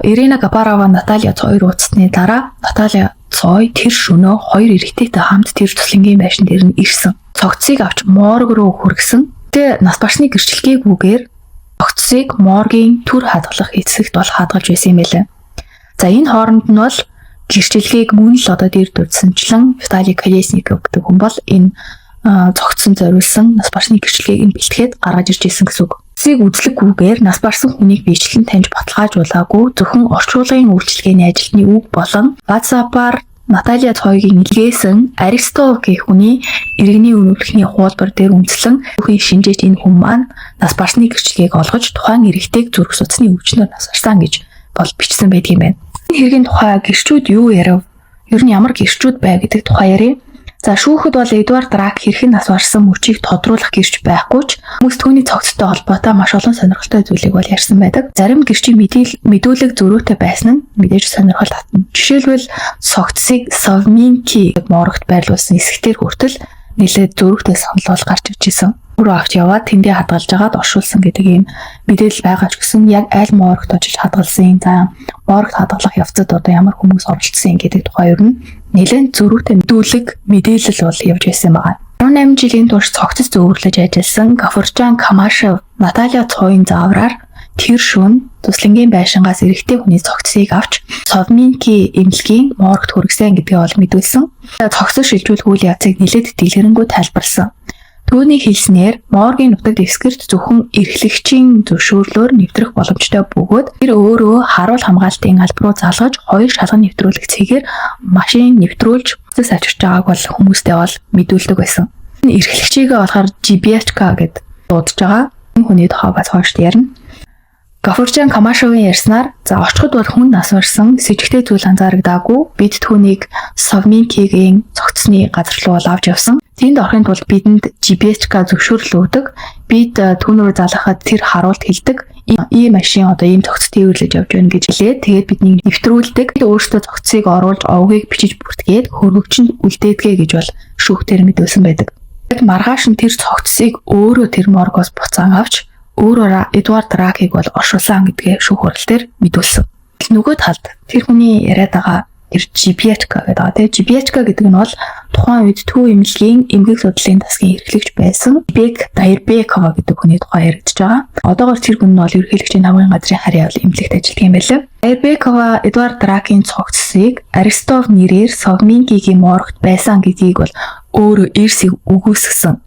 Ирина Гапарова Наталья Цой ууцсны дараа Наталья Цой тэр шөнөө хоёр эрэгтэйтэй хамт тэр туслангийн байшин дээр нь ирсэн. Цогцсыг авч морг руу хүргэсэн. Тэгээ нас барсны гэрчлэгээгүйгээр Цогцсыг моргийн төр хадгалах хэсэгт бол хадгалж байсан юм байлаа. За, энэ хооронд нь бол гэрчлэгийг мөн л одоо дээр дурдсанчлан Виталий Колесников гэдэг хүн бол энэ цогцсон зориулсан нас барсны гэрчлэгийг нь бэлтгэхэд гаргаж ирж исэн гэсэн үг. Цэцгийг үзлэггүйгээр нас барсан хүнийг биечлэн таньж баталгаажуулаагүй, зөвхөн орчуулгын үйлчилгээний ажилтны үг болон WhatsApp-аар Наталья Цойгийн илгээсэн Аристов гэх хүний иргэний үнэмлэхний хуулбар дээр үндэслэн бүхий шинжээч энэ хүн маань нас барсны гэрчлэгийг олгож тухайн эрэгтэйг зүрх судасны өвчнөөр нас барсан гэж бол бичсэн байдаг юм байна. Энэ хэргийн тухай гэрчүүд юу ярив? Ер нь ямар гэрчүүд бай гэдэг тухай ярив. За, шүүхэд бол Эдвард Рак хэрхэн нас барсан мөчийг тодруулах гэрч байхгүй ч хүмүүс түүний цогцтой холбоотой маш олон сонирхолтой зүйлийг бол ярьсан байдаг. Зарим гэрчийн мэдүүлэг зөрүүтэй байсан нь мэдээж сонирхол татна. Жишээлбэл, цогцсыг Совминки морогт байрлуулсан хэсэгтэр хүртэл нэлээд зөрүүтэй санал бол гарч ирж исэн. Руу авч яваад тэндээ хадгалж агаад оршуулсан гэдэг ийм мэдээлэл байгаа ч гэсэн яг аль морогт очиж хадгалсан, за, морогт хадгалах явцад одоо ямар хүмүүс оролцсон гэдэг тухай ер нь нэлээд зөрүүтэй мэдүүлэг, мэдээлэл бол явж байсан байгаа. 18 жилийн турш цогцос зөөвөрлөж ажилласан Гафуржан Камашев Наталья Цойн заавраар тэр шөнө туслангийн байшингаас эрэгтэй хүний цогцсыг авч Совминки эмнэлгийн моргт хүргэсэн гэдгээ бол мэдүүлсэн. Цогцос шилжүүлэх үйл явцыг нэлээд дэлгэрэнгүй тайлбарласан. Түүний хэлснээр моргийн нутаг дэвсгэрт зөвхөн эрхлэгчийн зөвшөөрлөөр нэвтрэх боломжтой бөгөөд тэр өөрөө харуул хамгаалтын алба руу залгаж, хоёр шалган нэвтрүүлэх цэгээр машин нэвтрүүлж цэс авчирч байгааг бол хүмүүстэй бол мэдүүлдэг байсан. Энэ эрхлэгчийгээ болохоор GBHK гэд дуудаж байгаа. Энэ хүний тухай бас хойш ярина. Гафуржан Камашовын ярьснаар, за, очиход бол хүн нас барсан сэжигтэй зүйл анзаарагдаагүй. Бид түүнийг Совминкигийн цогцсны газар руу бол авч явсан. Тэнд орохын тулд бидэнд GPSK зөвшөөрөл өгдөг. Бид түүн рүү залгахад тэр харуулт хэлдэг. Ийм машин одоо ийм цогц тээвэрлэж явж байна гэж хэлээд, тэгээд биднийг нэвтрүүлдэг. Бид өөрсдөө цогцсыг оруулж, овгийг бичиж бүртгээд хөргөгчөнд үлдээдгээ гэж бол шүүхтэр мэдүүлсэн байдаг. Тэгэд маргааш нь тэр цогцсыг өөрөө тэр моргоос буцаан авч өөрөөр Эдвард Ракийг бол оршуулсан гэдгээ шүүх хурал дээр мэдүүлсэн. Нөгөө талд тэр хүний яриад байгаа тэр GPHK гэдэг байгаа, тийм. GPHK гэдэг нь бол тухайн үед Төв эмнэлгийн эмгэг судлалын тасгийн эрхлэгч байсан Бек Дайрбекова гэдэг хүний тухай яригдж байгаа. Одоогор тэр хүн нь бол ерөнхийлөгчийн намын газрын харьяа бол эмнэлэгт ажилладаг юм байлаа. Дайрбекова Эдвард Ракийн цогцсыг Аристов нэрээр Совминкигийн моргт байсан гэдгийг бол өөрөө эрсийг үгүйсгэсэн.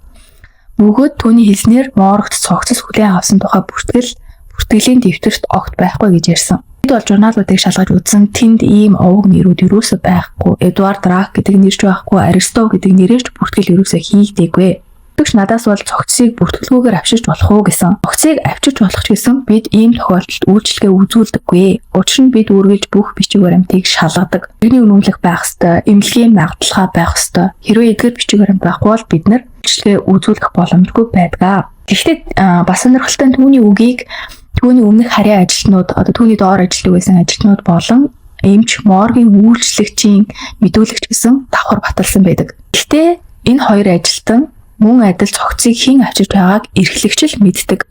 Бөгөөд түүний хэлснээр моргт цогцос хүлээн авсан тухай бүртгэлийн дэвтэрт огт байхгүй гэж ярьсан. Бид бол журналуудыг шалгаж үзсэн, тэнд ийм овог нэрүүд юусоо байхгүй. Эдвард Рак гэдэг нэр ч байхгүй, Аристов гэдэг нэрээр ч бүртгэл юусоо хийгдээгүй. Тэгш надаас бол цогцсыг бүртгэлгүйгээр авчирч болох уу гэсэн. Цогцсыг авчирч болох ч гэсэн бид ийм тохиолдолд үйлчилгээ үзүүлдэггүй. Учир нь бид үргэлж бүх бичиг баримтыг шалгадаг. Иргэний үнэмлэх байх ёстой, эмнэлгийн магадлалгаа байх ёстой. Хэрвээ эдгээр бичиг баримт байхгүй бол бид нар үйлчилгээ үзүүлэх боломжгүй байдаг. Гэхдээ бас сонирхолтой нь түүний үгийг түүний өмнөх харьяа ажилтнууд, одоо түүний доор ажилладаг байсан ажилтнууд болон эмч, моргийн үйлчлэгчийн мэдүүлэгч гэсэн давхар баталсан байдаг. Гэхдээ энэ хоёр ажилтан мөн адил цогцыг хэн авчирч байгааг эрхлэгч л мэддэг.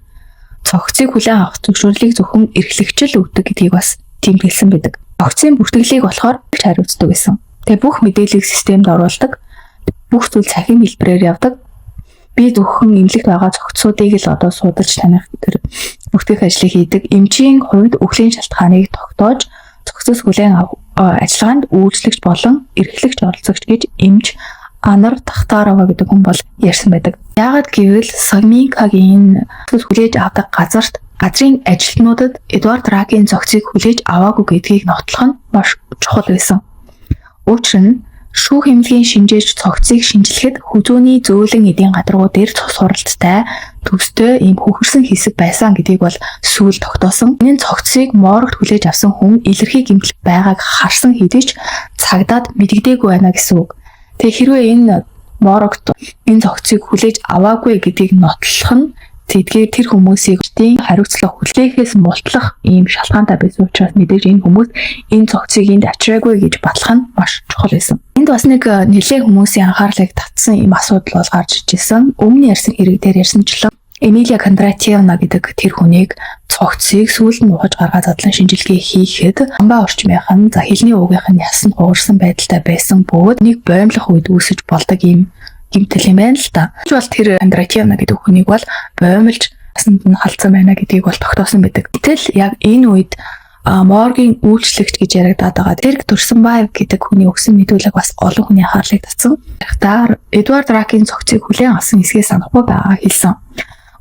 Цогцыг хүлээн авах зөвшөөрлийг зөвхөн эрхлэгч л өгдөг гэдгийг бас тэмдэглэсэн байдаг. Цогцын бүртгэлийг болохоор хариуцдаг байсан. Тэгээ бүх мэдээллийг системд оруулдаг. Бүх зүйл цахим хэлбэрээр явдаг. Би зөвхөн эмнэлэгт байгаа цогцсуудыг л одоо судалж таних, тэр бүртгэх ажлыг хийдэг. Эмчийн хувьд өхлийн шалтгааныг тогтоож цогцос хүлээн авах ажиллагаанд үйлчлэгч болон эрхлэгч оролцогч гэж эмч Анар Тахтарова гэдэг хүн бол ярьсан байдаг. Яагаад гэвэл Совминкагийн энэ хүлээж авдаг газарт газрын ажилтнуудад Эдвард Ракийн цогцыг хүлээж аваагүй гэдгийг нотлох нь маш чухал байсан. Учир нь шүүх эмнэлгийн шинжээч цогцыг шинжлэхэд хүзүүний зөөлөн эдийн гадаргуу дээр цус хуралдтай төстэй ийм хөхөрсөн хэсэг байсан гэдгийг бол сүүл тогтоосон. Энэ цогцыг морогт хүлээж авсан хүн илэрхий гэмтэл байгааг харсан хэдий ч цагдаад мэдэгдээгүй байна гэсэн үг. Тэгээ хэрвээ энэ морогт энэ цогцыг хүлээж аваагүй гэдгийг нотлох нь тэдгээр тэр хүмүүсийг тийм хариуцлага хүлээхээс мултлах ийм шалтгаантай байсан учраас мэдээж энэ хүмүүс энэ цогцыг энд авчираагүй гэж батлах нь маш чухал байсан. Энд бас нэг нэлээд хүмүүсийн анхаарлыг татсан ийм асуудал бол гарч иж исэн. Өмнө ярьсан хэрэг дээр ярьсанчлан Эмилия Кондратьевна гэдэг тэр хүнийг цогцсыг сүүлд нь ухаж гаргаа задлан шинжилгээ хийхэд амбаа орчмынх нь, за, хилний уугийнх нь яс нь хугарсан байдалтай байсан бөгөөд нэг боомлох үед үүсэж болдог ийм гэмтэл юм байна л та. Ч бол тэр Кондратьевна гэдэг хүнийг бол боомлж Насанд нь халдсан байна гэдгийг бол тогтоосон байдаг. Гэтэл яг энэ үед моргийн үйлчлэгч гэж яригадаад байгаа. Тэрэг Төрсөнбаев гэдэг хүний өгсөн мэдүүлэг бас олон хүний анхаарлыг татсан. Та Эдвард Ракийн цогцыг хүлээн авсан хэсгээ санахгүй байгаа хэлсэн.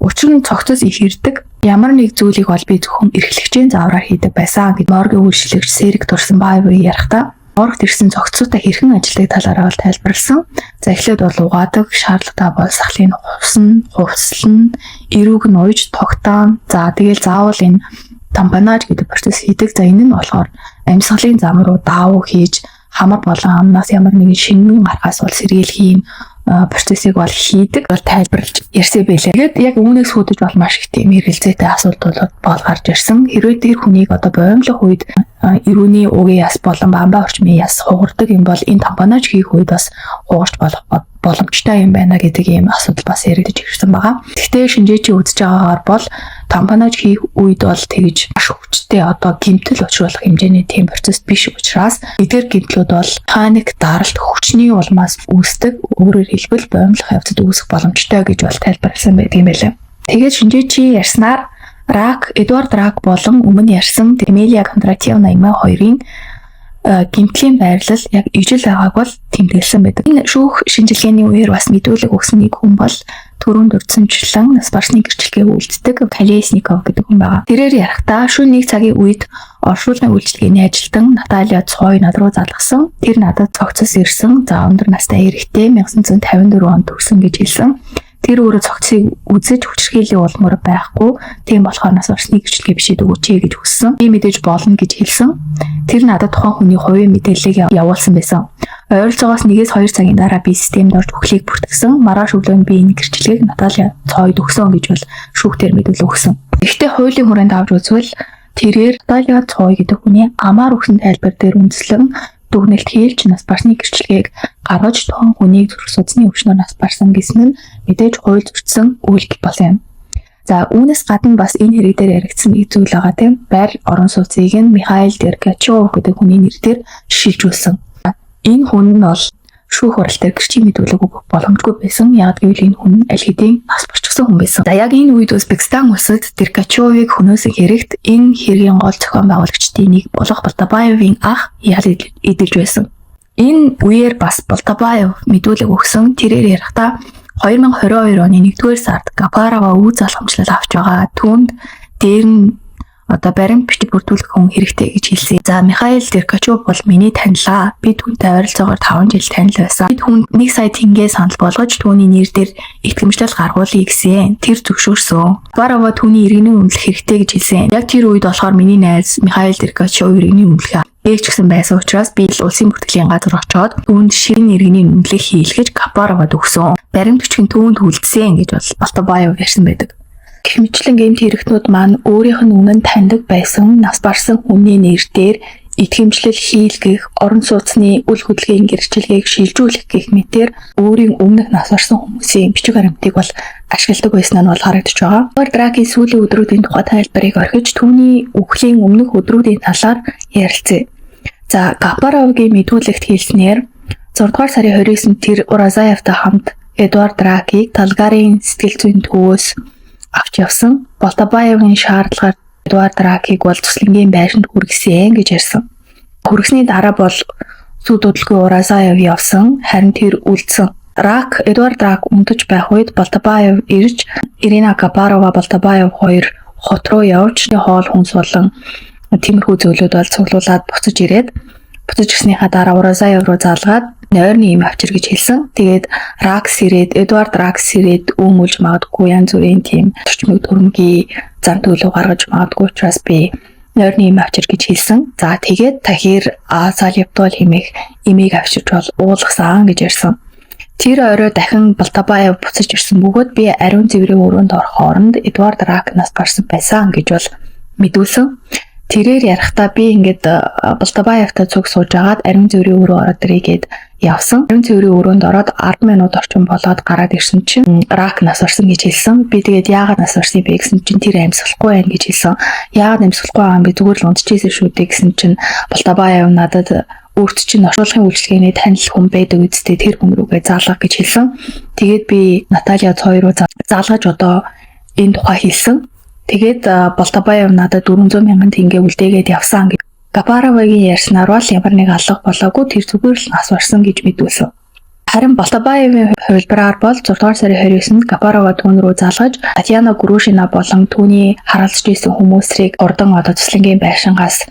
Учир нь цогцос их ирдэг. Ямар нэг зүйлийг бол би зөвхөн эрхлэгчийн заавраар хийдэг байсан гэж моргийн үйлчлэгч Сэрэг Турсанбаев ярихдаа моргт ирсэн цогцсуутай хэрхэн ажилладаг талаараа бол тайлбарласан. За, эхлээд бол угаадаг, шаардлагатай бол сахлыг хувсна, хувцлна, эрүүг нь уйж тогтоон. За, тэгэл заавал энэ тампонаж гэдэг процесс хийдэг. За, энэ нь болохоор амьсгалын зам руу даавуу хийж хамар болон амнаас ямар нэгэн шингэн гарахаас бол сэргийлэх юм процессыг бол хийдэг бол тайлбарлаж ярьсан байлээ. Тэгээд яг үүнээс хүүдэж бол маш их тийм эргэлзээтэй асуудлууд бол гарч ирсэн. Хэрвээ тэр хүнийг одоо боомлох үед эрүүний угийн яс болон бамбай орчмын яс хугардаг юм бол энэ тампонаж хийх үед бас хугарч болох боломжтой юм байна гэдэг ийм асуудал бас яригдаж ирсэн байгаа. Гэхдээ шинжээчийн үзэж байгаагаар бол тампонаж хийх үед бол тэгж маш хүчтэй одоо гэмтэл учруулах хэмжээний тийм процесс биш учраас эдгээр гэмтлүүд бол механик даралт хүчний улмаас үүсдэг. Өөрөөр хэлбэл, боомлох явцад үүсэх боломжтой гэж бол тайлбарласан байдаг юм байлаа. Тэгээд шинжээчийн ярьснаар Рак, Эдвард Рак болон өмнө ярьсан Эмилия Кондратьевна эмээ хоёрын гэмтлийн байрлал яг ижил байгааг бол тэмдэглэсэн байдаг. Энэ шүүх шинжилгээний үеэр бас мэдүүлэг өгсөн нэг хүн бол түрүүнд дурдсанчлан нас барсны гэрчлэгээ үлддэг Колесников гэдэг хүн байгаа. Тэрээр ярихдаа шөнө 1 цагийн үед оршуулгын үйлчилгээний ажилтан Наталья Цой над руу залгасан. Тэр надад цогцос ирсэн. За, өндөр настай эрэгтэй, 1954 онд төрсөн гэж хэлсэн. Тэр өөрөө цогцсыг үзэж хүчирхийллийн улмөр байхгүй. Тийм болохоор нас барсны гэрчлэгээ бичээд өгөөч гэж хүссэн. Би мэдээж болно гэж хэлсэн. Тэр надад тухайн хүний хувийн мэдээллийг явуулсан байсан. Ойролцоогоос 1-2 цагийн дараа би системд орж үхлийг бүртгэсэн. Маргааш өглөө нь би энэ гэрчлэгийг Наталья Цойд өгсөн гэж бол шүүхтэр мэдүүлэг өгсөн. Гэхдээ хуулийн хүрээнд авч үзвэл тэрээр Наталья Цой гэдэг хүний амаар өгсөн тайлбар дээр үндэслэн дүгнэлт хийлж нас барсны гэрчлэгийг гаргаж тухайн хүнийг зүрх судасны өвчнөөр нас барсан гэсэн нь мэдээж хууль зөрчсөн үйлдэл болсон юм. За, үүнээс гадна бас энэ хэрэг дээр яригдсан нэг зүйл байгаа, тийм. Байр орон сууцыг нь Михаил Дергачев гэдэг хүний нэр дээр шилжүүлсэн. Энэ хүн нь бол шүүх хурал дээр гэрчийн мэдүүлэг өгөх боломжгүй байсан. Яг гэвэл энэ хүн аль хэдийн нас барчихсан хүн байсан. За, яг энэ үед Узбекистан улсад Дергачевыг хөнөөсөн хэрэгт энэ хэргийн гол зохион байгуулагчдын нэг болох Болтобаевын ах ял эдэлж байсан. Энэ үеэр бас Болтобаев мэдүүлэг өгсөн. Тэрээр ярихдаа 2022 оны 1-р сард Гапарова үе залхамжлал авч байгаа. Түүнд дээр нь одоо баримт бичиг бүрдүүлэх хүн хэрэгтэй гэж хэлсэн. За, Михаил Деркачев бол миний танилаа. Би түүнтэй ойролцоогоор 5 жил танил байсан. Би түүнд 1 сая тэнгэ санал болгож түүний нэр дээр итгэмжлэл гаргуулъя гэсэн. Тэр зөвшөөрсөн. Гапарова түүний иргэний үнэмлэх хэрэгтэй гэж хэлсэн. Яг тэр үед болохоор миний найз Михаил Деркачев иргэний үнэмлэх ээч гэсэн байсан учраас би л улсын бүртгэлийн газар очоод түүнд ширэн иргэний үнэмлэх хийлгэж Гапаровад өгсөн. Баримт бичиг нь түүнд үлдсэн гэж бол Болтобаев ярьсан байдаг. Гэх мэтчлэн гэмт хэрэгтнүүд маань өөрийнх нь өмнө таньдаг байсан нас барсан хүний нэр дээр итгэмжлэл хийлгэх, орон сууцны үл хөдлөгийн гэрчлэгийг шилжүүлэх гэх мэтээр өөрийн өмнөх нас барсан хүмүүсийн бичиг баримтыг бол ашигладаг байсан нь бол харагдаж байгаа. Эдвард Ракийн сүүлийн өдрүүдийн тухай тайлбарыг орхиж түүний үхлийн өмнөх өдрүүдийн талаар ярилцъя. За, Гапаровгийн мэдүүлэгт хэлснээр 6 дугаар сарын 29-нд тэр Уразаевтай хамт Эдвард Ракийг Талгарын сэтгэл зүйн төвөөс авч явсан. Болтобаевын шаардлагаар Эдвард Ракийг бол цуслангийн байшинд хүргэсэн гэж ярьсан. Хүргэсний дараа бол зүүд удалгүй Уразаев явсан, харин тэр үлдсэн. Эдвард Рак унтаж байх үед Болтобаев ирж Ирина Гапарова, Болтобаев хоёр хот руу явж хоол хүнс болон тиймэрхүү зүйлүүд бол цуглуулад буцаж ирээд, буцаж ирснийхаа дараа Уразаев руу залгаад нойрны эм авчир гэж хэлсэн. Тэгээд Ракс ирээд, Эдвард Ракс ирээд өмүүлж магадгүй, янз бүрийн тийм төрчмөг төрөмгийн зан төлөв гаргаж магадгүй учраас би нойрны эм авчир гэж хэлсэн. За, тэгээд Тахир Салибтол хэмээх эмийг авчирч бол уулгасан гэж ярьсан. Тэр орой дахин Болтобаев буцаж ирсэн бөгөөд би ариун цэврийн өрөөнд орох хооронд Эдвард Рак нас барсан байсан гэж бол мэдүүлсэн. Тэрээр ярихдаа би ингээд Болтобаевтай цуг сууж агаад ариун цэврийн өрөө ороод ирье гээд явсан. Ариун цэврийн өрөөнд ороод 10 минут орчим болоод гараад ирсэн чинь Рак нас барсан гэж хэлсэн. Би тэгээд яагаад нас барсан бэ гэсэн чинь тэр амьсгалахгүй байна гэж хэлсэн. Яагаад амьсгалахгүй байгаа юм бэ? Зүгээр л унтчихсэн шүү дээ гэсэн чинь Болтобаев надад өөрт чинь оршуулгын үйлчилгээний танил хүн байдаг үсттэй, тэр хүн рүүгээ заалга гэж хэлсэн. Тэгээд би Наталья Цой руу залгаж одоо энэ тухай хэлсэн. Тэгээд Болтобаев надад 400 мянган тэнгэ үлдээгээд явсан гэж. Гапаровагийн ярьснаар бол ямар нэг алга болоогүй, тэр зүгээр л нас барсан гэж мэдүүлсэн. Харин Болтобаевын хувилбараар бол 6 дугаар сарын 29-нд Гапарова түүн рүү залгаж, Татьяна Грушина болон түүний харалзаж исэн хүмүүсрийг хурдан одоо цуслангийн байшингаас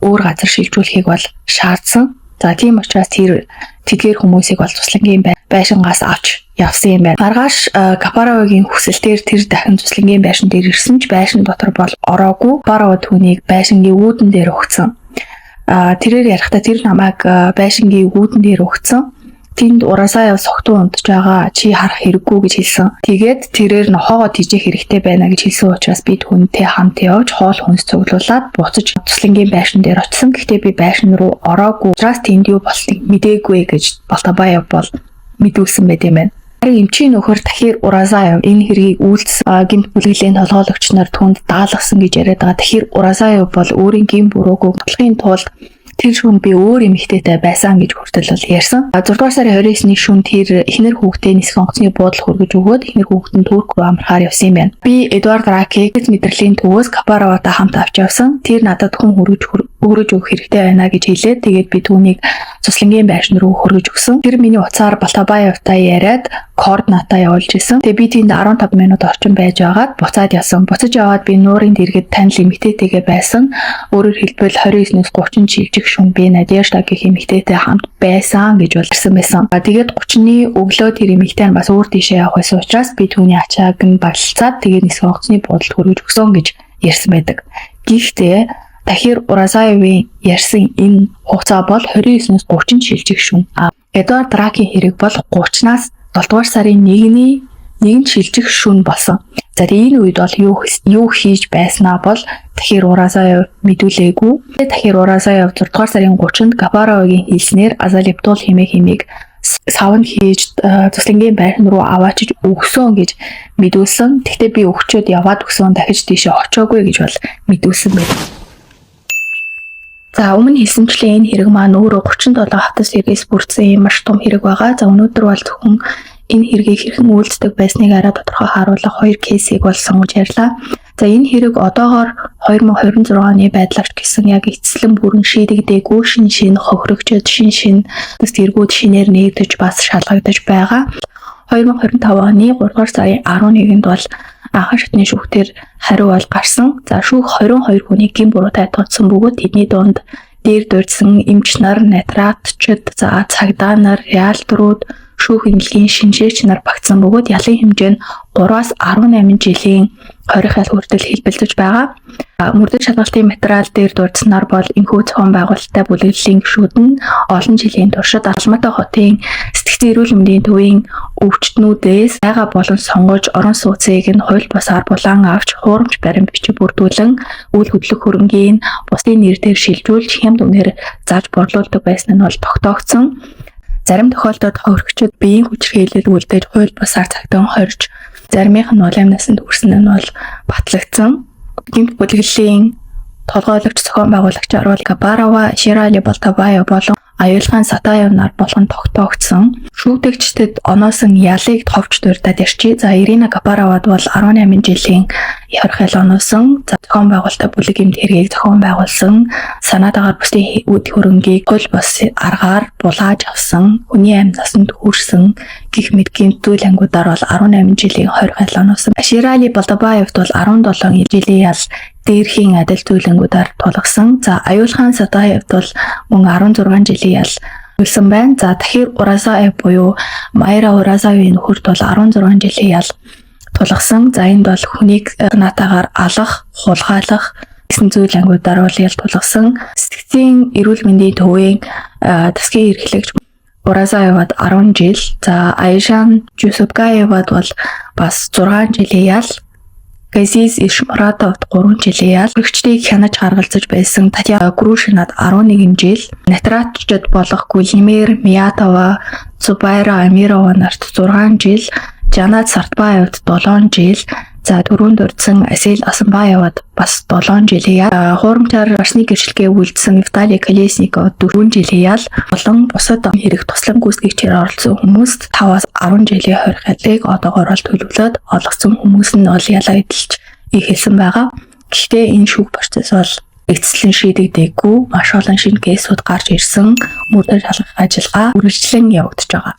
өөр газар шилжүүлэхийг бол шаардсан. За, тийм учраас тэр тэдгээр хүмүүсийг бол цуслангийн байшингаас авч явсан юм байна. Маргааш Гапаровагийн хүсэлтээр тэр дахин цуслангийн байшин дээр ирсэн ч байшин дотор бол ороогүй. Гапарова түүнийг байшингийн үүдэн дээр өгсөн. Тэрээр ярихдаа тэр намайг байшингийн үүдэн дээр өгсөн. Тэнд Уразаев согтуу унтж байгаа, чи харах хэрэггүй гэж хэлсэн. Тэгээд тэрээр нохоогоо тэжээх хэрэгтэй байна гэж хэлсэн учраас би түүнтэй хамт явж хоол хүнс цуглуулад буцаж цуслангийн байшин дээр очисон. Гэхдээ би байшин руу ороогүй. Учраас тэнд юу болсныг мдээгүй гэж Болтобаев бол мэдүүлсэн байт юм байна. Харин эмчийн нөхөр Тахир Уразаев энэ хэргийг үйлдсэн гэмт бүлэглэлийн толгойлогч нар түүнд даалгасан гэж яриад байгаа. Тахир Уразаев бол өөрийн гэм бурууг тогтлохын тулд тэр шөнө би өөр эмэгтэйтэй байсан гэж хүртэл бол ярьсан. 6 дугаар сарын 29-ний шөнө тэр эхнэр хүүхдээ нисэх онгоцны буудал хүргэж өгөөд эхнэр хүүхэд нь Турк руу амрахаар явсан юм байна. Би Эдуард Ракийг мэдрэлийн төвөөс Капароватай хамт авч явсан. Тэр надад хүн хүргэж өгөх хэрэгтэй байна гэж хэлээд, тэгээд би түүнийг цуслангийн байшин руу хүргэж өгсөн. Тэр миний утсаар Болтобаевтай яриад координатаа явуулж исэн. Тэгээ би тэнд 15 минут орчим байж байгаад буцаад явсан. Буцаж яваад би нуурын дэргэд танил эмэгтэйтэйгээ байсан. Өөрөөр хэлбэл 29-өөс 30 шилжих шөнө би Надежда гэх эмэгтэйтэй хамт байсан гэж бол ирсэн байсан. Тэгээд 30-ны өглөө тэр эмэгтэй нь бас өөр тийшээ явах байсан учраас би түүний ачааг нь баглалцаад, тэгээд нисэх онгоцны буудалд хүргэж өгсөн гэж ярьсан байдаг. Гэхдээ Тахир Уразаевын ярьсан энэ хугацаа бол 29-өөс 30 шилжих шөнө. Эдуард Ракийн хэрэг бол 30-наас 7 дугаар сарын 1-ний 1-нд шилжих шөнө болсон. За, тэгээ энэ үед бол юу хийж байснаа бол Тахир Уразаев мэдүүлээгүй. Тахир Уразаев 6 дугаар сарын 30-нд Гапаровагийн хэлснээр Азалиптул хэмээх хэмээг савнд хийж цуслангийн байшин руу аваачиж өгсөн гэж мэдүүлсэн. Гэхдээ би өгчөөд яваад өгсөн, дахиж тийшээ очоогүй гэж бол мэдүүлсэн байна. За, өмнө хэлсэнчлэн энэ хэрэг маань өөрөө 37 хатас хэрэгээс бүрдсэн юм маш том хэрэг байгаа. За, өнөөдөр бол зөвхөн энэ хэргийг хэрхэн үйлддэг байсныг арай тодорхой харуулах хоёр case ийг бол сонгож ярьлаа. За, энэ хэрэг одоогоор 2026 оны байдлаар ч гэсэн яг эцэслэн бүрэн шийдэгдээгүй, шин шин хохирогчод, шин шин тэргүүд шинээр нээгдэж, бас шалгагдаж байгаа. 2025 оны 3 дугаар сарын 11-нд бол анхан шатны шүүхтэр хариу бол гарсан. За, шүүх 22 хүний гэм буруутай тооцсон бөгөөд тэдний дунд дээр дурдсан эмч нар, нотариатчид, за цагдаа нар, риэлторууд, шүүх эмнэлгийн шинжээч нар багтсан бөгөөд ялын хэмжээ нь 3-аас 18 жилийн хорих ял хүртэл хэлбэлзэж байгаа. Мөрдөж шалгалтын материал дээр дурдсанаар бол энэхүү зохион байгуулалттай бүлэглэлийн гишүүд нь олон жилийн туршид Алматы хотын сэтгцэн эрүүл мэндийн төвийн өвчтөнүүдээс айга болон сонгож, орон сууцыг нь хууль бусаар булаан авч, хуурамч баримт бичиг бүрдүүлэн, үйл хөдлөх хөрөнгийг бусдын нэр дээр шилжүүлж, хямд үнээр зарж борлуулдаг байсан нь бол тогтоогдсон. Зарим тохиолдолд хохирогчид биеийн хүчирхийлэл үлдээж, хууль бусаар цагдан хорж, заримынх нь бол амь насанд хүрсэн нь бол батлагдсан. Гэмт бүлэглэлийн толгойлогч зохион байгуулагчаар бол Габарова, Ширали Болтобаев болон Аюулхан Сатаев нар болгон тогтоогдсон. Шүүгдэгчдэд оноосон ялыг товч дурдаад ярьчих. За, Ирина Габаровад бол 18 жилийн хорих ял оноосон. За, зохион байгуулалтаа бүлэг гэмт хэргийг зохион байгуулсан. Санаатаагаар бусдын үд хөрөнгийг хууль бус аргаар булааж авсан, хүний амь насанд хүрсэн гэх мэт гэмт зүйл ангиудаар бол 18 жилийн хорих ял оноосон. Ширали Болтобаевт бол 17 жилийн ял дээрхийн адил зүйлэнгүүдээр тулгасан. За, Аюулхан Сатаевд бол мөн 16 жилийн ял төлсөн байна. За, Тахир Уразаев буюу Майра Уразаевын нөхөрт бол 16 жилийн ял тулгасан. За, энд бол хүнийг наатаагаар алах, хулгайлах гэсэн зүйл ангиудаар бол ял тулгасан. Сэтгцийн эрүүл мэндийн төвийн тасгийн эрхлэгч Уразаевад 10 жил, за Айжан Жусупгаевад бол бас 6 жилийн ял, Газиз Ишмуратовд 3 жилийн ял, хөрөгчдийг хянаж харгалзаж байсан Татьяна Грушинад 11 жил, нотариатчид болох Гүлнемер Миятова, Зубайра Амирова нарт 6 жил, Жанат Сартбаевд 7 жил, За, түрүүнд дурдсан Асель Асанбаевад бас 7 жилийн ял, хуурамчаар барсны гэрчлэгээ үйлдсэн Виталий Колесников 4 жилийн ял болон бусад хэрэг туслан гүйцэтгэгчээр оролцсон хүмүүст 5-аас 10 жилийн хорих ялыг одоогоор бол төлөвлөд олгосон, хүмүүс нь бол ялаа эдэлж эхэлсэн байгаа. Гэхдээ энэ шүүх процесс бол эцэслэн шийдэгдээгүй, маш олон шинэ case үүд гарч ирсэн, мөрдөн шалгах ажиллагаа үргэлжлэн явагдаж байгаа.